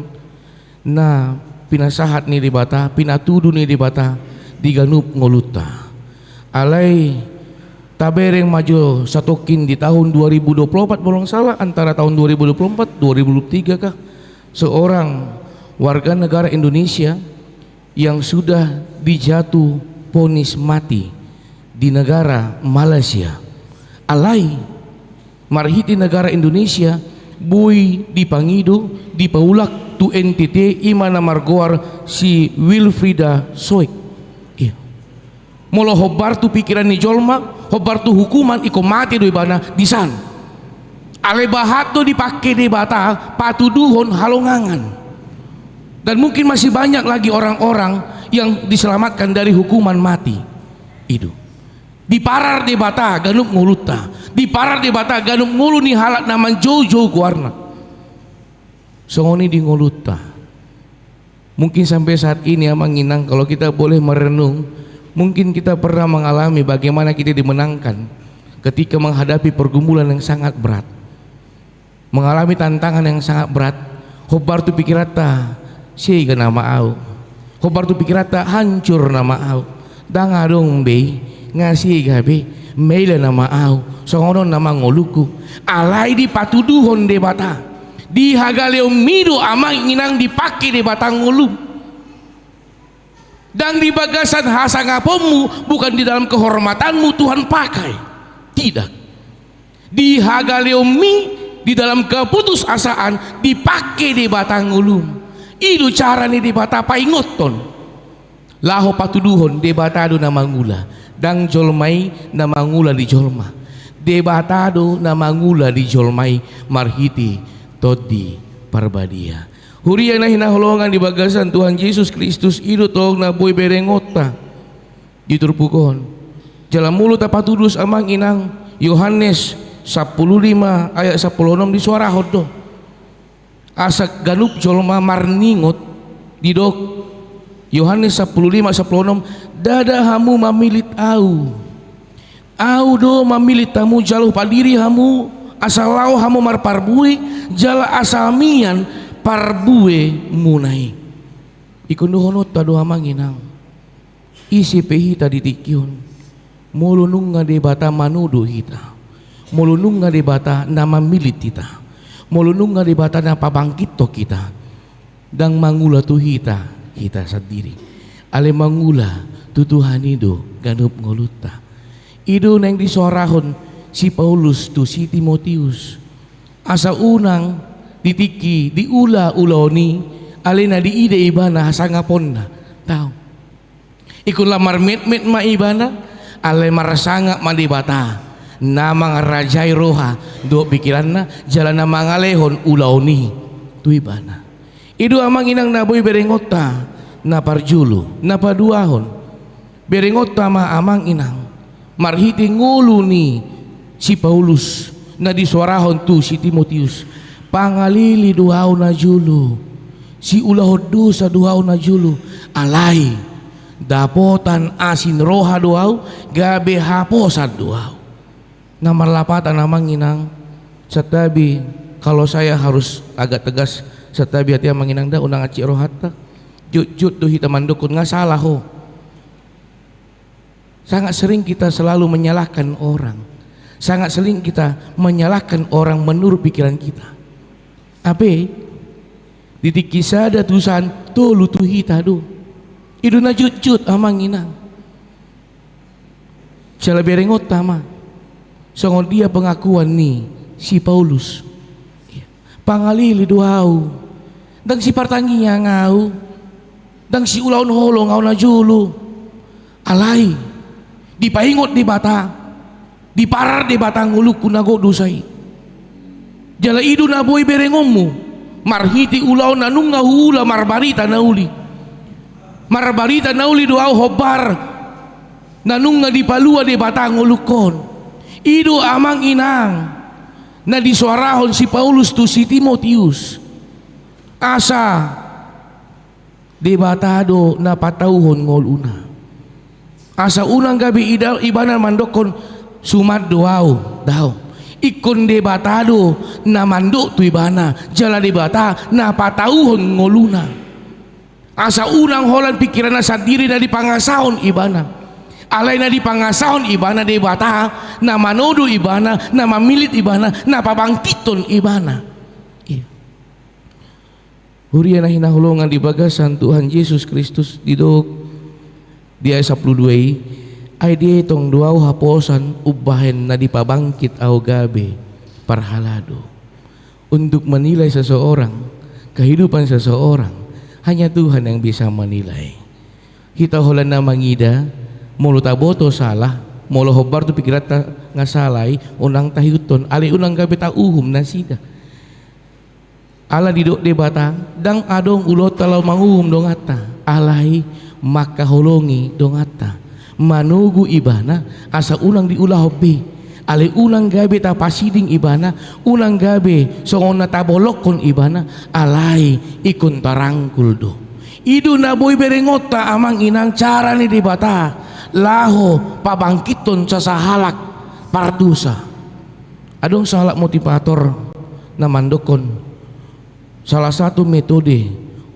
na pinasahat ni Debata, pinatudu ni Debata di ganup ngolunta. Alai tabereng ma jo satongkin di tahun dua ribu dua puluh empat, molo nggak salah, antara tahun dua ribu dua puluh empat, dua ribu dua puluh tiga kah, seorang warga negara Indonesia yang sudah dijatuh vonis mati di negara Malaysia. Alai marhite negara Indonesia boi dipangido, dipaulak tu N T T, i ma na margoar si Wilfrida Soek. Iya. Molo hombar tu pikiran ni jolma, hombar tu hukuman, ingkon mate do ibana disan. Alai bahat do dipangke Debata patuduhon halongangan. Dan mungkin masih banyak lagi orang-orang yang diselamatkan dari hukuman mati. I do. Diparar Debata ganup ngolunta. Diparar Debata ganup ngolu ni halak na manjoujou goarna. Songon i di ngolunta. Mungkin sampai saat ini, amang inang, kalau kita boleh merenung, mungkin kita pernah mengalami bagaimana kita dimenangkan ketika menghadapi pergumulan yang sangat berat. Mengalami tantangan yang sangat berat, hombar tu pikiranta, sega nama au. Hombar tu pikiranta, hancur nama au. Ndang adong be i, nga sega be, maila nama au, songon on nama ngolungku. Alai dipatuduhon Debata. Di hagaleonmi do amang inang dipangke Debata ngolum. Ndang di bagasan hasangaponmu, bukan di dalam kehormatanmu Tuhan pakai. Tidak. Di hagaleonmi, di dalam keputusasaan, dipangke Debata ngolum. I do cara ni Debata paingothon. Laho patuduhon Debata do na mangula. Ndang jolma i na mangula di jolma. Debata do na mangula di jolma i marhite Tondi Parbadia. Huria na hinaholongan di bagasan Tuhan Jesus Kristus, i do tong na boi berengonta di turpuk on. Jala molo tapatudos amang inang, Yohanes sampulu lima ayat sampulu onom disuarahon do. Asa ganup jolma marningot, didok Yohanes sampulu lima sampulu onom, ndada hamu mamillit au. Au do mamillit hamu jala hupabiri hamu, asa laho hamu marparbue, jala asa mian parbuemuna i. Ingkon dohononta do amang inang. Ise pe hita di tingki on, molo nunga Debata manodo hita, molo nunga Debata na mamillit hita, molo nunga Debata na pabangkithon hita, ndang mangula tu hita, hita sandiri. Alai mangula tu Tuhan i do ganup ngolunta. I do naeng disoarahon si Paulus tu si Timotius. Asa unang di tingki diula ulaon i, alai na diida ibana hasangaponna. Tau. Ingkon lam marmetmet ma ibana, alai marsangap ma Debata, na mangarajai roha dohot pikiranna, jala na mangalehon ulaon i tu ibana. I do amang inang na boi berengonta, na parjolo, na paduahon. Berengonta ma amang inang, marhite ngolu ni si Paulus, na disoarahon tu si Timotius. Pangalili do au na jolo, siulahon dosa do au na jolo, alai dapotan asi ni roha do au, gabe haposan do au. Na marlapatan amang inang, santabi, kalau saya harus agak tegas, santabi ate amang inang da, unang hansit rohanta. Jotjot do hita mandokkon nga sala ho. Sangat sering kita selalu menyalahkan orang. Sangat sering kita menyalahkan orang menurut pikiran kita. Ape, di tingki sada tusan tolu tu hita do. I do na jotjot, amang inang. Jala berengonta ma, songon dia pengakuan ni si Paulus. Pangalili do ahu, ndang sipartangiang ahu, ndang siulahon holong ahu na jolo. Alai dipaingot Debata, diparar Debata ngolungku na gok dosa i. Jala i do na boi berengonmu marhite ulaon na nunga huula marbarita na uli. Marbarita na uli do ahu hombar na nunga dipalua Debata ngolungkon. I do, amang inang, na disoarahon si Paulus tu si Timotius. Asa Debata do na patauhon ngoluna. Asa unang gabe ida-, ibana mandokkon, suman do ahu, daong. Ingkon Debata do na mandok tu ibana, jala Debata na patauhon ngoluna. Asa unang holan pikiranna sandiri na dipangasahon ibana. Alai na dipangasahon ibana Debata, na manodo ibana, na mamillit ibana, na pabangkithon ibana. Iya. Huria na hinaholongan di bagasan Tuhan Jesus Kristus, didok di ayat sampulu dua i, ai dietong do ahu haposan umbahen na dipabangkit ahu gabe parhalado. Untuk menilai seseorang, kehidupan seseorang, hanya Tuhan yang bisa menilai. Hita holan na mangida, molo taboto sala, molo hombar tu pikiranta nga sala i, unang tahiuthon, alai unang gabe tauhum nasida. Ala didok Debata, ndang adong ulaonta laho manguhum donganta, alai mangkaholongi donganta, manogu ibana asa unang diulahon be, alai unang gabe tapasiding ibana, unang gabe songon na tabolongkon ibana, alai ingkon tarangkul do. I do na boi berengonta, amang inang, cara ni Debata laho pabangkithon sasahalak pardosa. Adong sahalak motivator na mandokkon, salah satu metode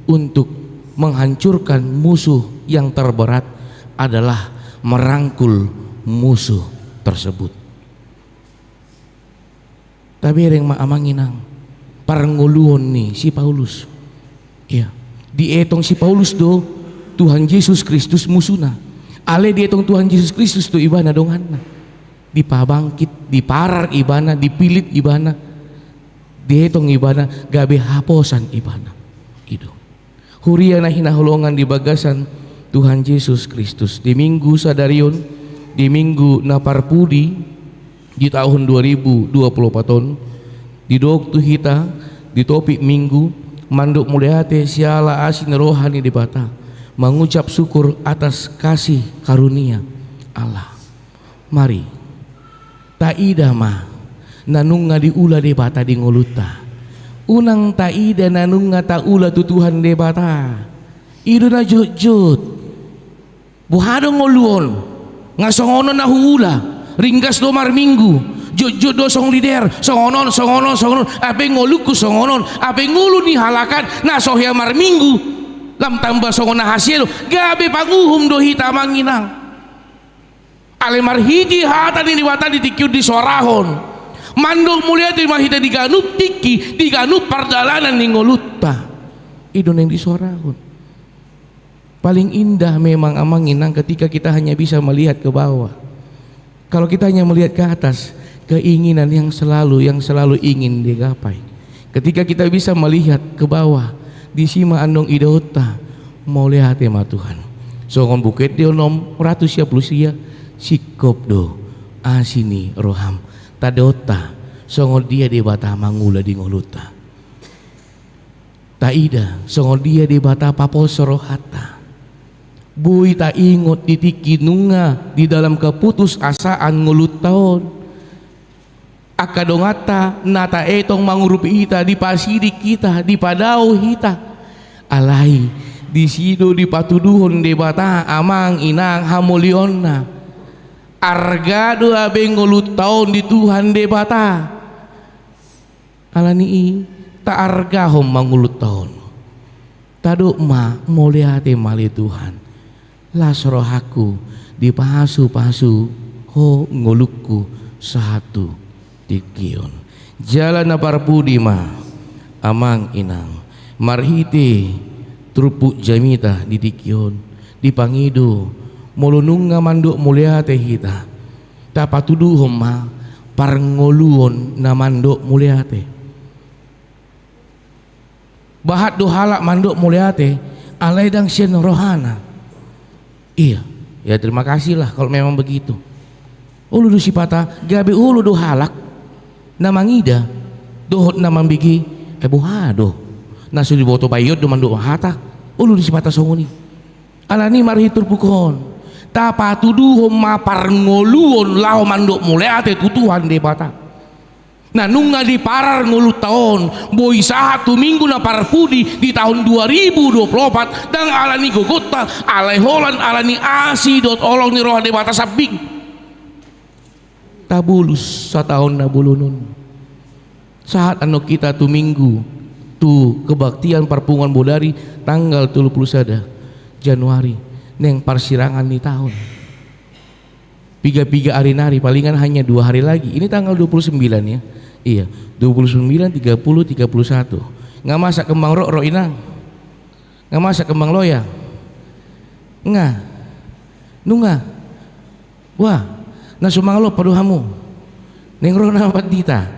untuk menghancurkan musuh yang terberat adalah merangkul musuh tersebut. Tabereng ma, amang inang, parngoluon ni si Paulus. Iya. Dietong si Paulus do Tuhan Jesus Kristus musuna. Alai dietong Tuhan Jesus Kristus do ibana donganna. Dipabangkit, diparar ibana, dipillit ibana, dietong ibana gabe haposan ibana. I do. Huria na hinaholongan di bagasan Tuhan Jesus Kristus, di Minggu sadari on, di Minggu na parpudi di tahun dua ribu dua puluh empat on, didok tu hita di topik Minggu, mandok mauliate siala asi ni roha ni Debata, mengucap syukur atas kasih karunia Allah. Mari taida ma na nunga diula Debata di ngolunta. Unang taida na nunga taula tu Tuhan Debata. I do na jotjot. Boha do ngolu on? Nga songon on na huula. Ringgas do marminggu. Jotjot do songon lider. Songon on, songon on, songon on. Ape ngolungku songon on. Ape ngolu ni halak an na so hea marminggu. Lam tamba songon na hasea do. Gabe panguhum do hita, amang inang. Alai marhite hata ni Debata di tingki on disoarahon, mandok mauliate ma hita di ganup tingki, di ganup pardalanan ni ngolunta. I do naeng disoarahon. Paling indah memang, amang inang, ketika kita hanya bisa melihat ke bawah. Kalau kita hanya melihat ke atas, keinginan yang selalu, yang selalu ingin digapai. Ketika kita bisa melihat ke bawah, disi ma annon idaonta, mauliate ma Tuhan. Songon buku ende onom ratus sia pulu sia, singkop do asi ni roham. Tadaonta songon dia Debata mangula di ngolunta. Taida songon dia Debata paposo rohanta. Boi taingot di tingki nunga di dalam keputusasaan ngolunta on. Angka donganta na taetong mangurupi hita, dipasidik hita, dipadao hita. Alai disi do dipatuduhon Debata, amang inang, hamolionna. Arga do abe ngolunta on di Tuhan Debata. Alani i, taargahon ma ngolunta on. Tadok ma, mauliate ma ale Tuhan. Las rohangku dipasupasu Ho ngolungku sahat tu tingki on. Jala na parpudi ma, amang inang, marhite turpuk jamita di tingki on, dipangido, molo nunga mandok mauliate hita, tapatuduhon ma parngoluon na mandok mauliate. Bahat do halak mandok mauliate, alai ndang sian rohana. Iya, ya terima kasihlah kalau memang begitu. Olo do sipata, gabe olo do halak na mangida dohot na mambege, eh, boha do, na so diboto bayon do mandok hata. Olo do sipata songon i. Alani marhite turpuk on, tapatuduhon ma parngoluon laho mandok mauliate tu Tuhan Debata. Na nunga diparar ngolunta on, boi sahat tu minggu na parpudi di tahun dua ribu dua puluh opat, ndang alani gogonta, alai holan alani asi dohot holong ni roha Debata sambing. Tabolus sataon na bolon on. Sahat annon hita tu minggu, tu kebaktian parpunguan bodari tanggal tolu puluh sada Januari, naeng parsirangan ni taon. Piga-piga ari nari, palingan hanya dua hari lagi. Ini tanggal dua puluh sembilan ya. Iya, dua puluh sembilan, tiga puluh, tiga puluh satu. Nga masak kembang roro, inang? Nga masak kembang loyang? Nga. Nunga. Wah, na so mangalompa do hamu. Naeng ro na pandita.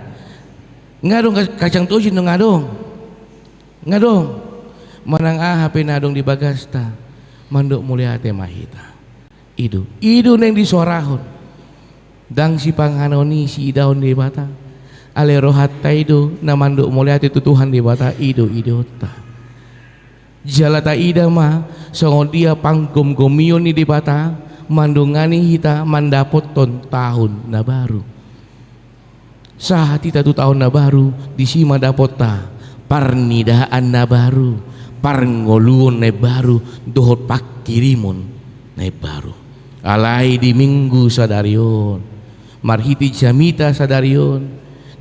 Nga adong ka-, kacang tojin do, nga adong? Nga adong. Manang aha pe na adong di bagasta, mandok mauliate ma hita. I do, i do naeng disoarahon. Ndang sipanganon i siidaon Debata. Alai rohanta i do na mandok mauliate tu Tuhan Debata, i do idaonta. Jala taida ma songon dia panggomgomion ni Debata mandongani hita mandapothon taon na baru. Sahat hita tu taon na baru, disi ma dapotta parnidaan na baru, parngoluon na imbaru, dohot pangkirimon na imbaru. Alai di minggu sadari on, marhite jamita sadari on,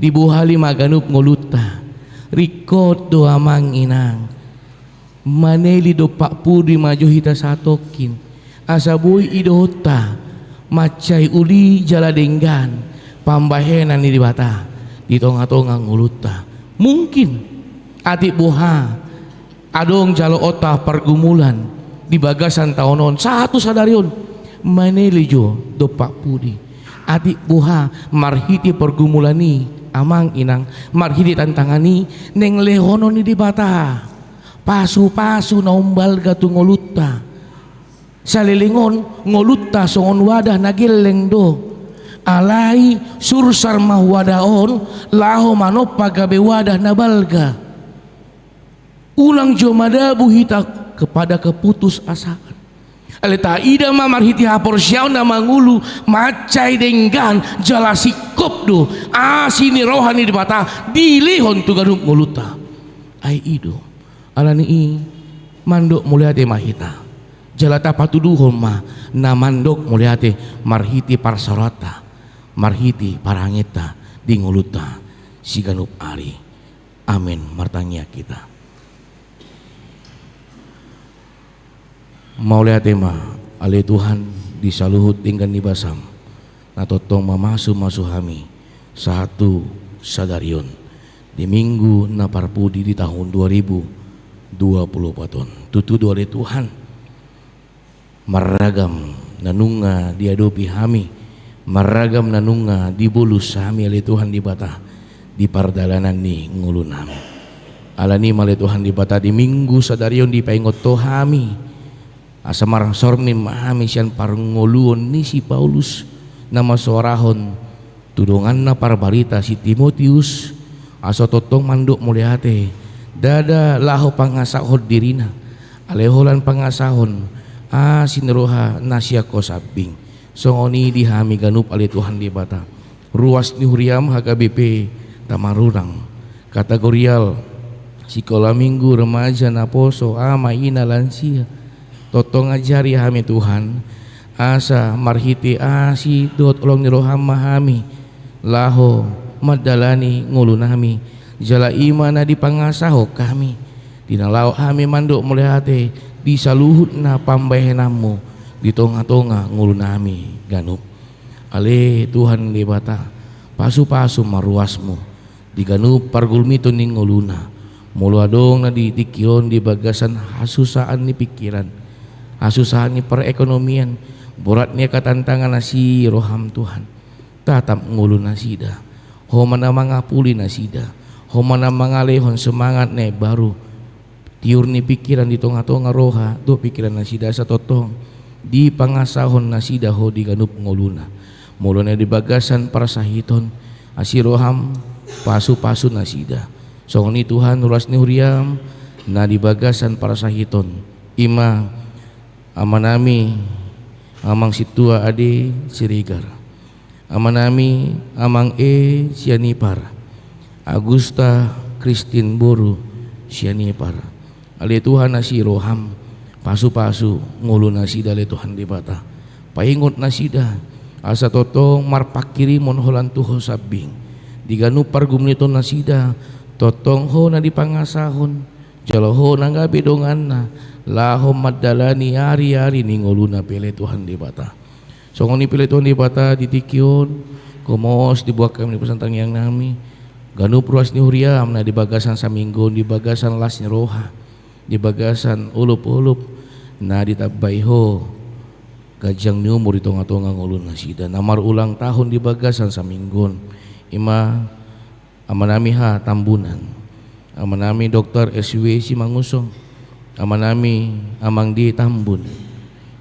dibohali ma ganup ngolunta. Ringkot do, amang inang, maneli dompak pudi ma jo hita satongkin, asa boi idaonta mansai uli jala denggan pambahenan ni Debata di tongatonga ngolunta. Mungkin atik boha adong jaloonta pargumulan di bagasan taon on, sahat tu sadari on, maneli jo dompak pudi. Atik boha marhite pargumulan i, amang inang, marhite tantangan i, naeng lehonon ni Debata pasupasu na umbalga tu ngolunta. Saleleng on, ngolunta songon wadah na gelleng do. Alai sursar ma wadah on laho manompa gabe wadah na balga. Unang jo madabu hita kepada keputusasaan. Alai taida ma marhite haporseaon na mangolu, mansai denggan jala singkop do asi ni roha ni Debata dilehon tu ganup ngolunta. Ai i do. Alani i, mandok mauliate ma hita. Jala tapatuduhon ma na mandok mauliate marhite parsaoranta, marhite parangenta di ngolunta siganup ari. Amen. Martangiang hita. Mauliate ma, ale Tuhan, di saluhut denggan ni basam, na tongtong mamasumasu hami sahat tu sadari on, di minggu na parpudi di tahun dua ribu dua puluh opat on. Tutu do, ale Tuhan, marragam na nunga diadopi hami, marragam na nunga dibolus hami, ale Tuhan Debata, di pardalanan ni ngolunami. Alani i ma, ale Tuhan Debata, di minggu sadari on dipaingot Ho hami, asa marsormin ma hami sian parngoluon ni si Paulus na mansoarahon tu donganna parbarita si Timotius, asa tongtong mandok mauliate, ndada laho pangasahon dirina, alai holan pangasahon asi ni roha na sian Ho sambing. Songon i di hami ganup, ale Tuhan Debata, ruas ni huriam H K B P Tamarurang, kategorial, sikola minggu, remaja, naposo, ama, ina, lansia. Tongtong ajari hami, Tuhan, asa marhite asi dohot holong ni roham ma hami laho mandalani ngolunami, jala i ma na dipangasahon hami di na laho hami mandok mauliate di saluhutna pambahenanmu di tongatonga ngolunami ganup. Ale Tuhan Debata, pasu-pasu ma ruasmu di ganup pargulmiton ni ngoluna. Molo adong na di tingki on di bagasan hasusaan ni pingkiran, hasusaan ni perekonomian, borat ni angka tantangan, asi roham Tuhan. Tatap ngolu nasida. Ho ma na mangapuli nasida. Ho ma na mangalehon semangat na baru. Tiur ni pingkiran di tonga-tonga roha dohot pingkiran nasida asa tongtong dipangasahon nasida ho di ganup ngoluna. Molo na di bagasan parsahiton, asi roham pasu-pasu nasida. Songon i Tuhan, ruas ni huriam na di bagasan parsahiton, i ma amanami Amang Sintua Ade Siregar, amanami Amang E Sianipar, Agusta Kristin boru Sianipar. Ale Tuhan, asi roham pasu-pasu ngolu nasida ale Tuhan Debata. Paingot nasida asa tongtong marpanghirimon holan tu ho sambing. Di ganup pargulmiton nasida tongtong ho na dipangasahon, jala ho na gabe donganna laho mandalani ari-ari ni ngoluna pe ale Tuhan Debata. Songon i pe ale Tuhan Debata, di tingki on gomos dibuat hami di bagasan tangiang nami ganup ruas ni huriam na di bagasan saminggu on, di bagasan las ni roha, di bagasan olop-olop na ditambai ho ganjang ni umur di tonga-tonga ngolu nasida na marulang tahun di bagasan saminggu on. I ma amanami H Tambunan, amanami Doktor S W Simangunsong, amanami Amang D Tambun,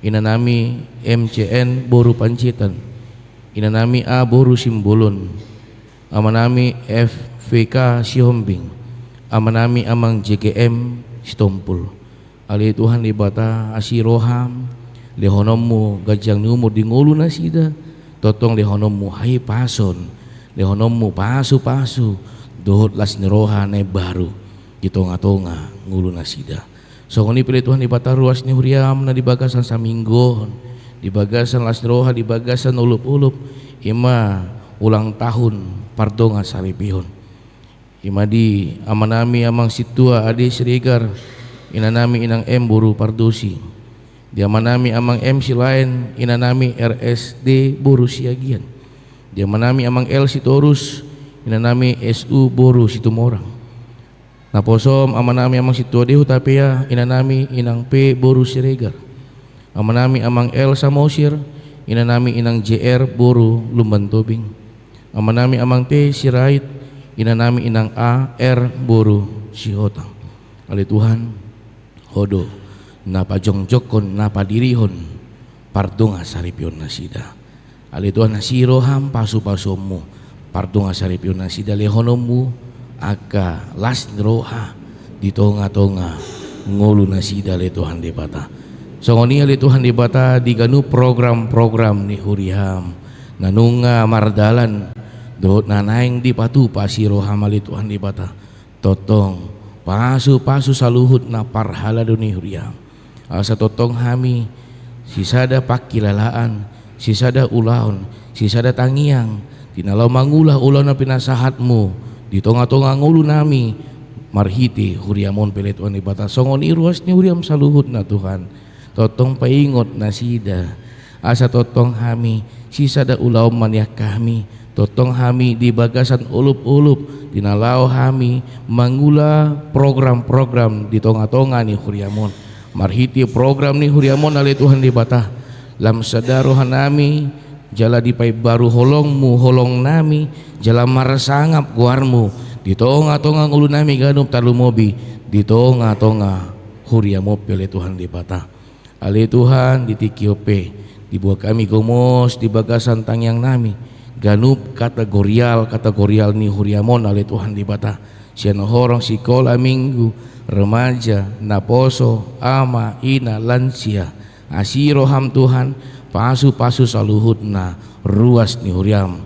inanami M C N boru Panjaitan, inanami A boru Simbolon, amanami F V K Sihombing, amanami Amang J K M Sitompul. Ale Tuhan Debata, asi roham, lehononmu ganjang ni umur di ngolu nasida, tongtong lehononmu hahipason, lehononmu pasu-pasu dohot las ni roha na imbaru di tonga-tonga ngolu nasida. Songon i pe ale Tuhan Debata, ruas ni huriam na di bagasan saminggu on, di bagasan las ni roha, di bagasan olop-olop, i ma ulang tahun pardongan saripeon. I ma di amanami Amang Sintua Ade Siregar, inanami Inang M boru Pardosi. Di amanami Amang M Silaen, inanami R S D boru Siagian. Di amanami Amang L Sitorus, inanami S U boru Situmorang. Naposom amanami Amang Sintua D Hutapea, inanami Inang P boru Siregar. Amanami Amang L Samosir, inanami Inang J R boru Lumban Tobing. Amanami Amang T Sirait, inanami Inang A R boru Sihotang. Ale Tuhan, ho do na pajongjongkon, na padirihon pardongan saripeon nasida. Ale Tuhan, asi roham pasu-pasuonmu pardongan saripeon nasida, lehononmu angka las ni roha di tonga-tonga ngolu nasida ale Tuhan Debata. Songon i ale Tuhan Debata, di ganup program-program ni huriam na nunga mardalan dohot na naeng dipatupa, asi roham ale Tuhan Debata, tongtong pasu-pasu saluhutna parhalado ni huriam. Asa tongtong hami sisada pangkilalaan, sisada ulaon, sisada tangiang di na laho mangula ulaon na pinasahatmu di tonga-tonga ngolu nami marhite huriam on pe ale Tuhan Debata. Songon i ruas ni huriam saluhutna Tuhan, tongtong paingot nasida. Asa tongtong hami sisada ulaon ma nian hami, tongtong hami di bagasan olop-olop di na laho hami mangula program-program di tonga-tonga ni huriam on. Marhite program ni huriam on ale Tuhan Debata, lam sada roha nami, jala dipaimbaru holongmu holong nami, jala marsangap goarmu di tonga-tonga ngolu nami ganup, tarlumobi di tonga-tonga huriam on pe ale Tuhan Debata. Ale Tuhan, di tingki on pe dibuat hami gomos di bagasan tangiang nami ganup kategorial-kategorial ni huriam on ale Tuhan Debata, sian horong sikola minggu, remaja, naposo, ama, ina, lansia. Asi roham Tuhan, pasu-pasu saluhutna ruas ni huriam.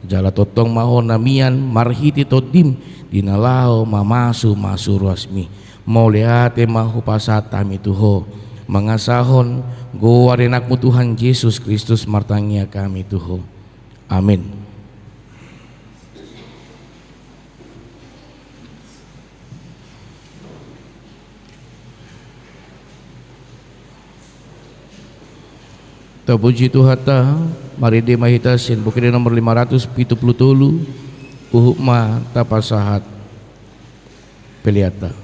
Jala tongtong ma ho na mian marhite tondim di na laho mamasu-masu ruasmi. Mauliate ma hupasahat hami tu ho, mangasahon goar ni Anakmu Tuhan Jesus Kristus martangiang hami tu ho. Amen. Tapuji Tuhanta. Marende ma hita sian buku ende nomor lima ratus pitu pulu tolu, huhut ma tapasahat peleanta.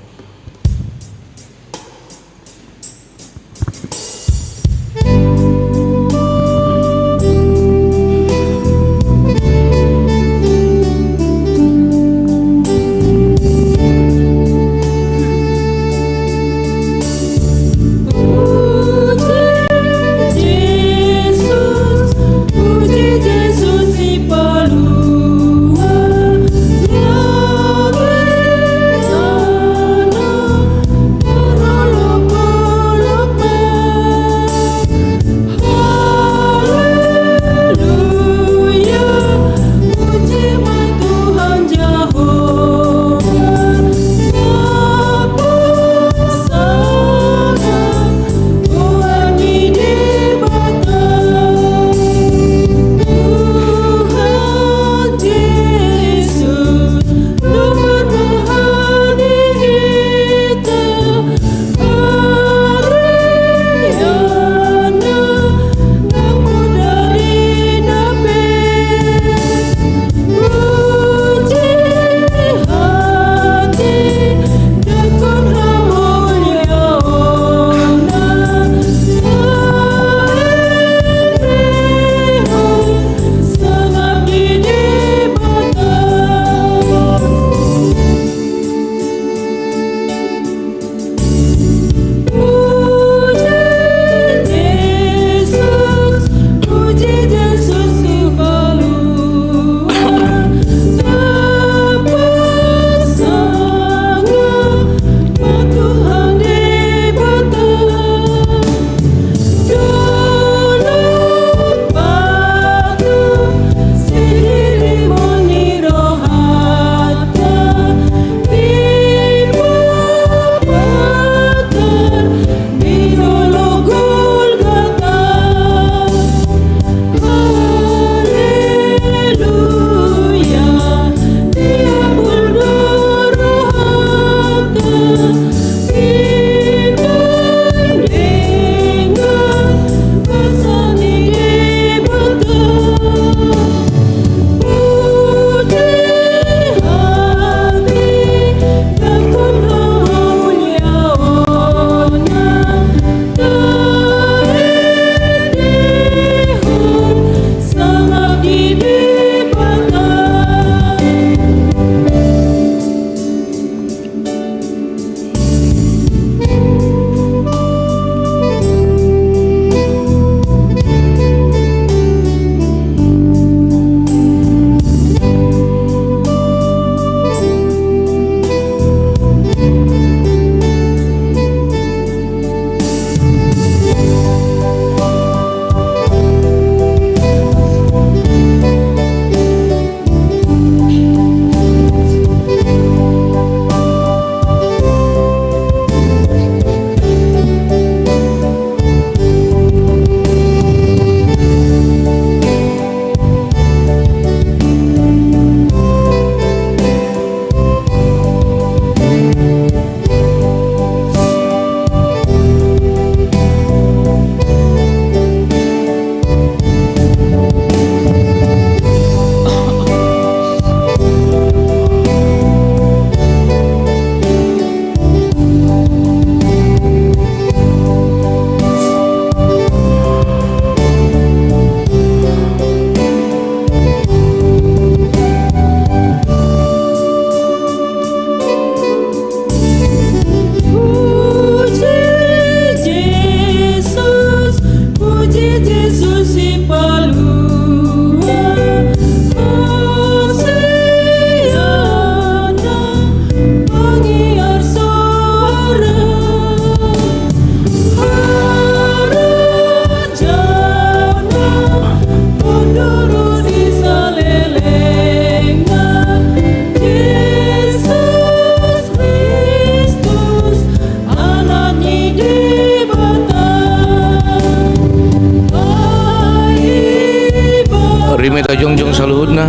Rimeta jongjong saluhutna.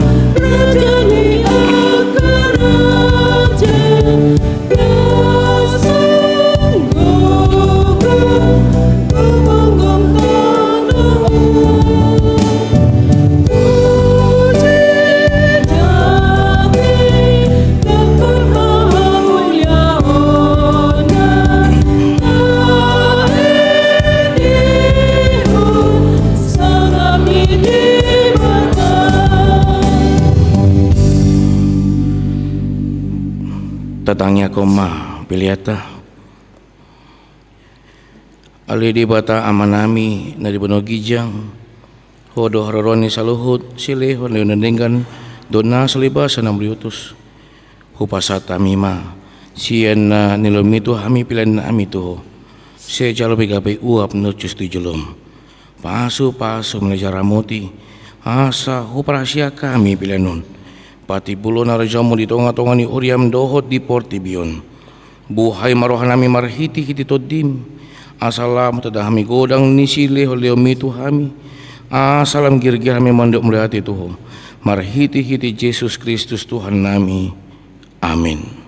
Tangiangkon ma peleanta. Ale Debata Amanami na di banua ginjang, Ho do haroroan ni saluhut silehon-lehon na denggan dohot na so basa na mauliutus. Hupasahat hami ma sian na nilomomi tu hami peleannami tu Ho. Sai jalo be gabe uap na hushus tu jolom. Pasupasu ma na diramoti, asa huparhaseang hami pelean on. Patimbulhon harajaonmu di tongatonga ni huriam dohot di portibi on. Buhai ma rohanami marhitehite Tondim, asa lam tanda hami godang ni silehonlehonmi tu hami, asa lam girgir hami mandok mauliate tu Ho. Marhitehite Jesus Kristus Tuhannami. Amin.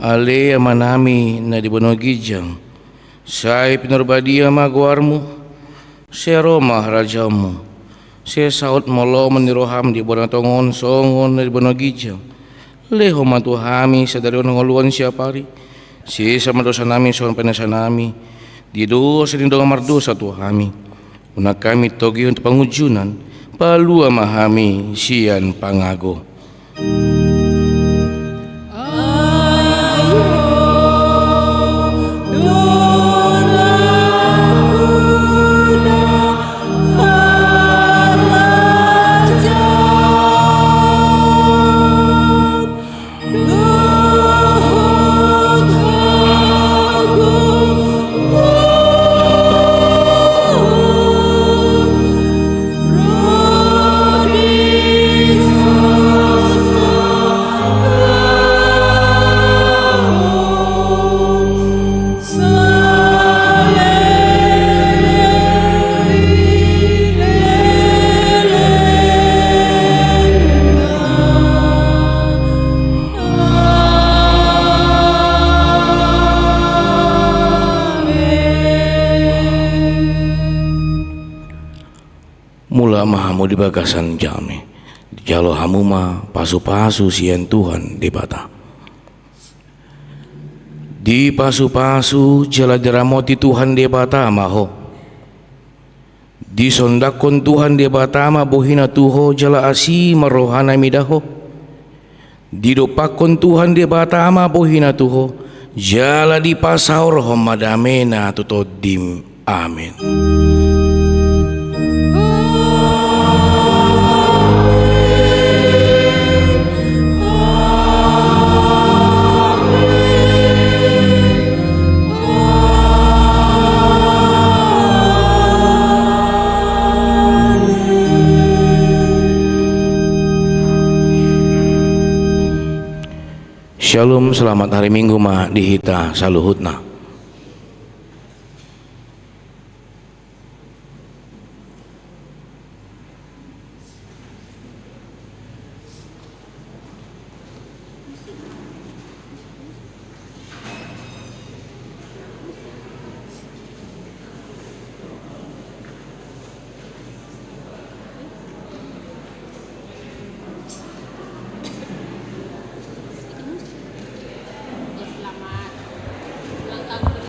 Ale Amanami na di banua ginjang, sai pinarbadia ma goarmu, sai ro ma harajaonmu, sai saut ma lomo ni roham di banua tonga on songon na di banua ginjang. Lehon ma tu hami sadari on hangoluan siapari, sesa ma dosanami songon painesanami di dosa ni dongan mardosa tu hami. Unang hami togihon tu pangunjunan, palua ma hami sian pangago. Mulak ma hamu di bagasan jamita, jalo hamu ma pasupasu sian Tuhan Debata. Dipasupasu jala diramoti Tuhan Debata ma ho. Disondangkon Tuhan Debata ma bohina tu ho jala asi ma rohana mida ho. Didompakkon Tuhan Debata ma bohina tu ho, jala dipasaorhon ma damena tu tondim. Amen. Shalom, selamat hari Minggu ma di hita saluhutna.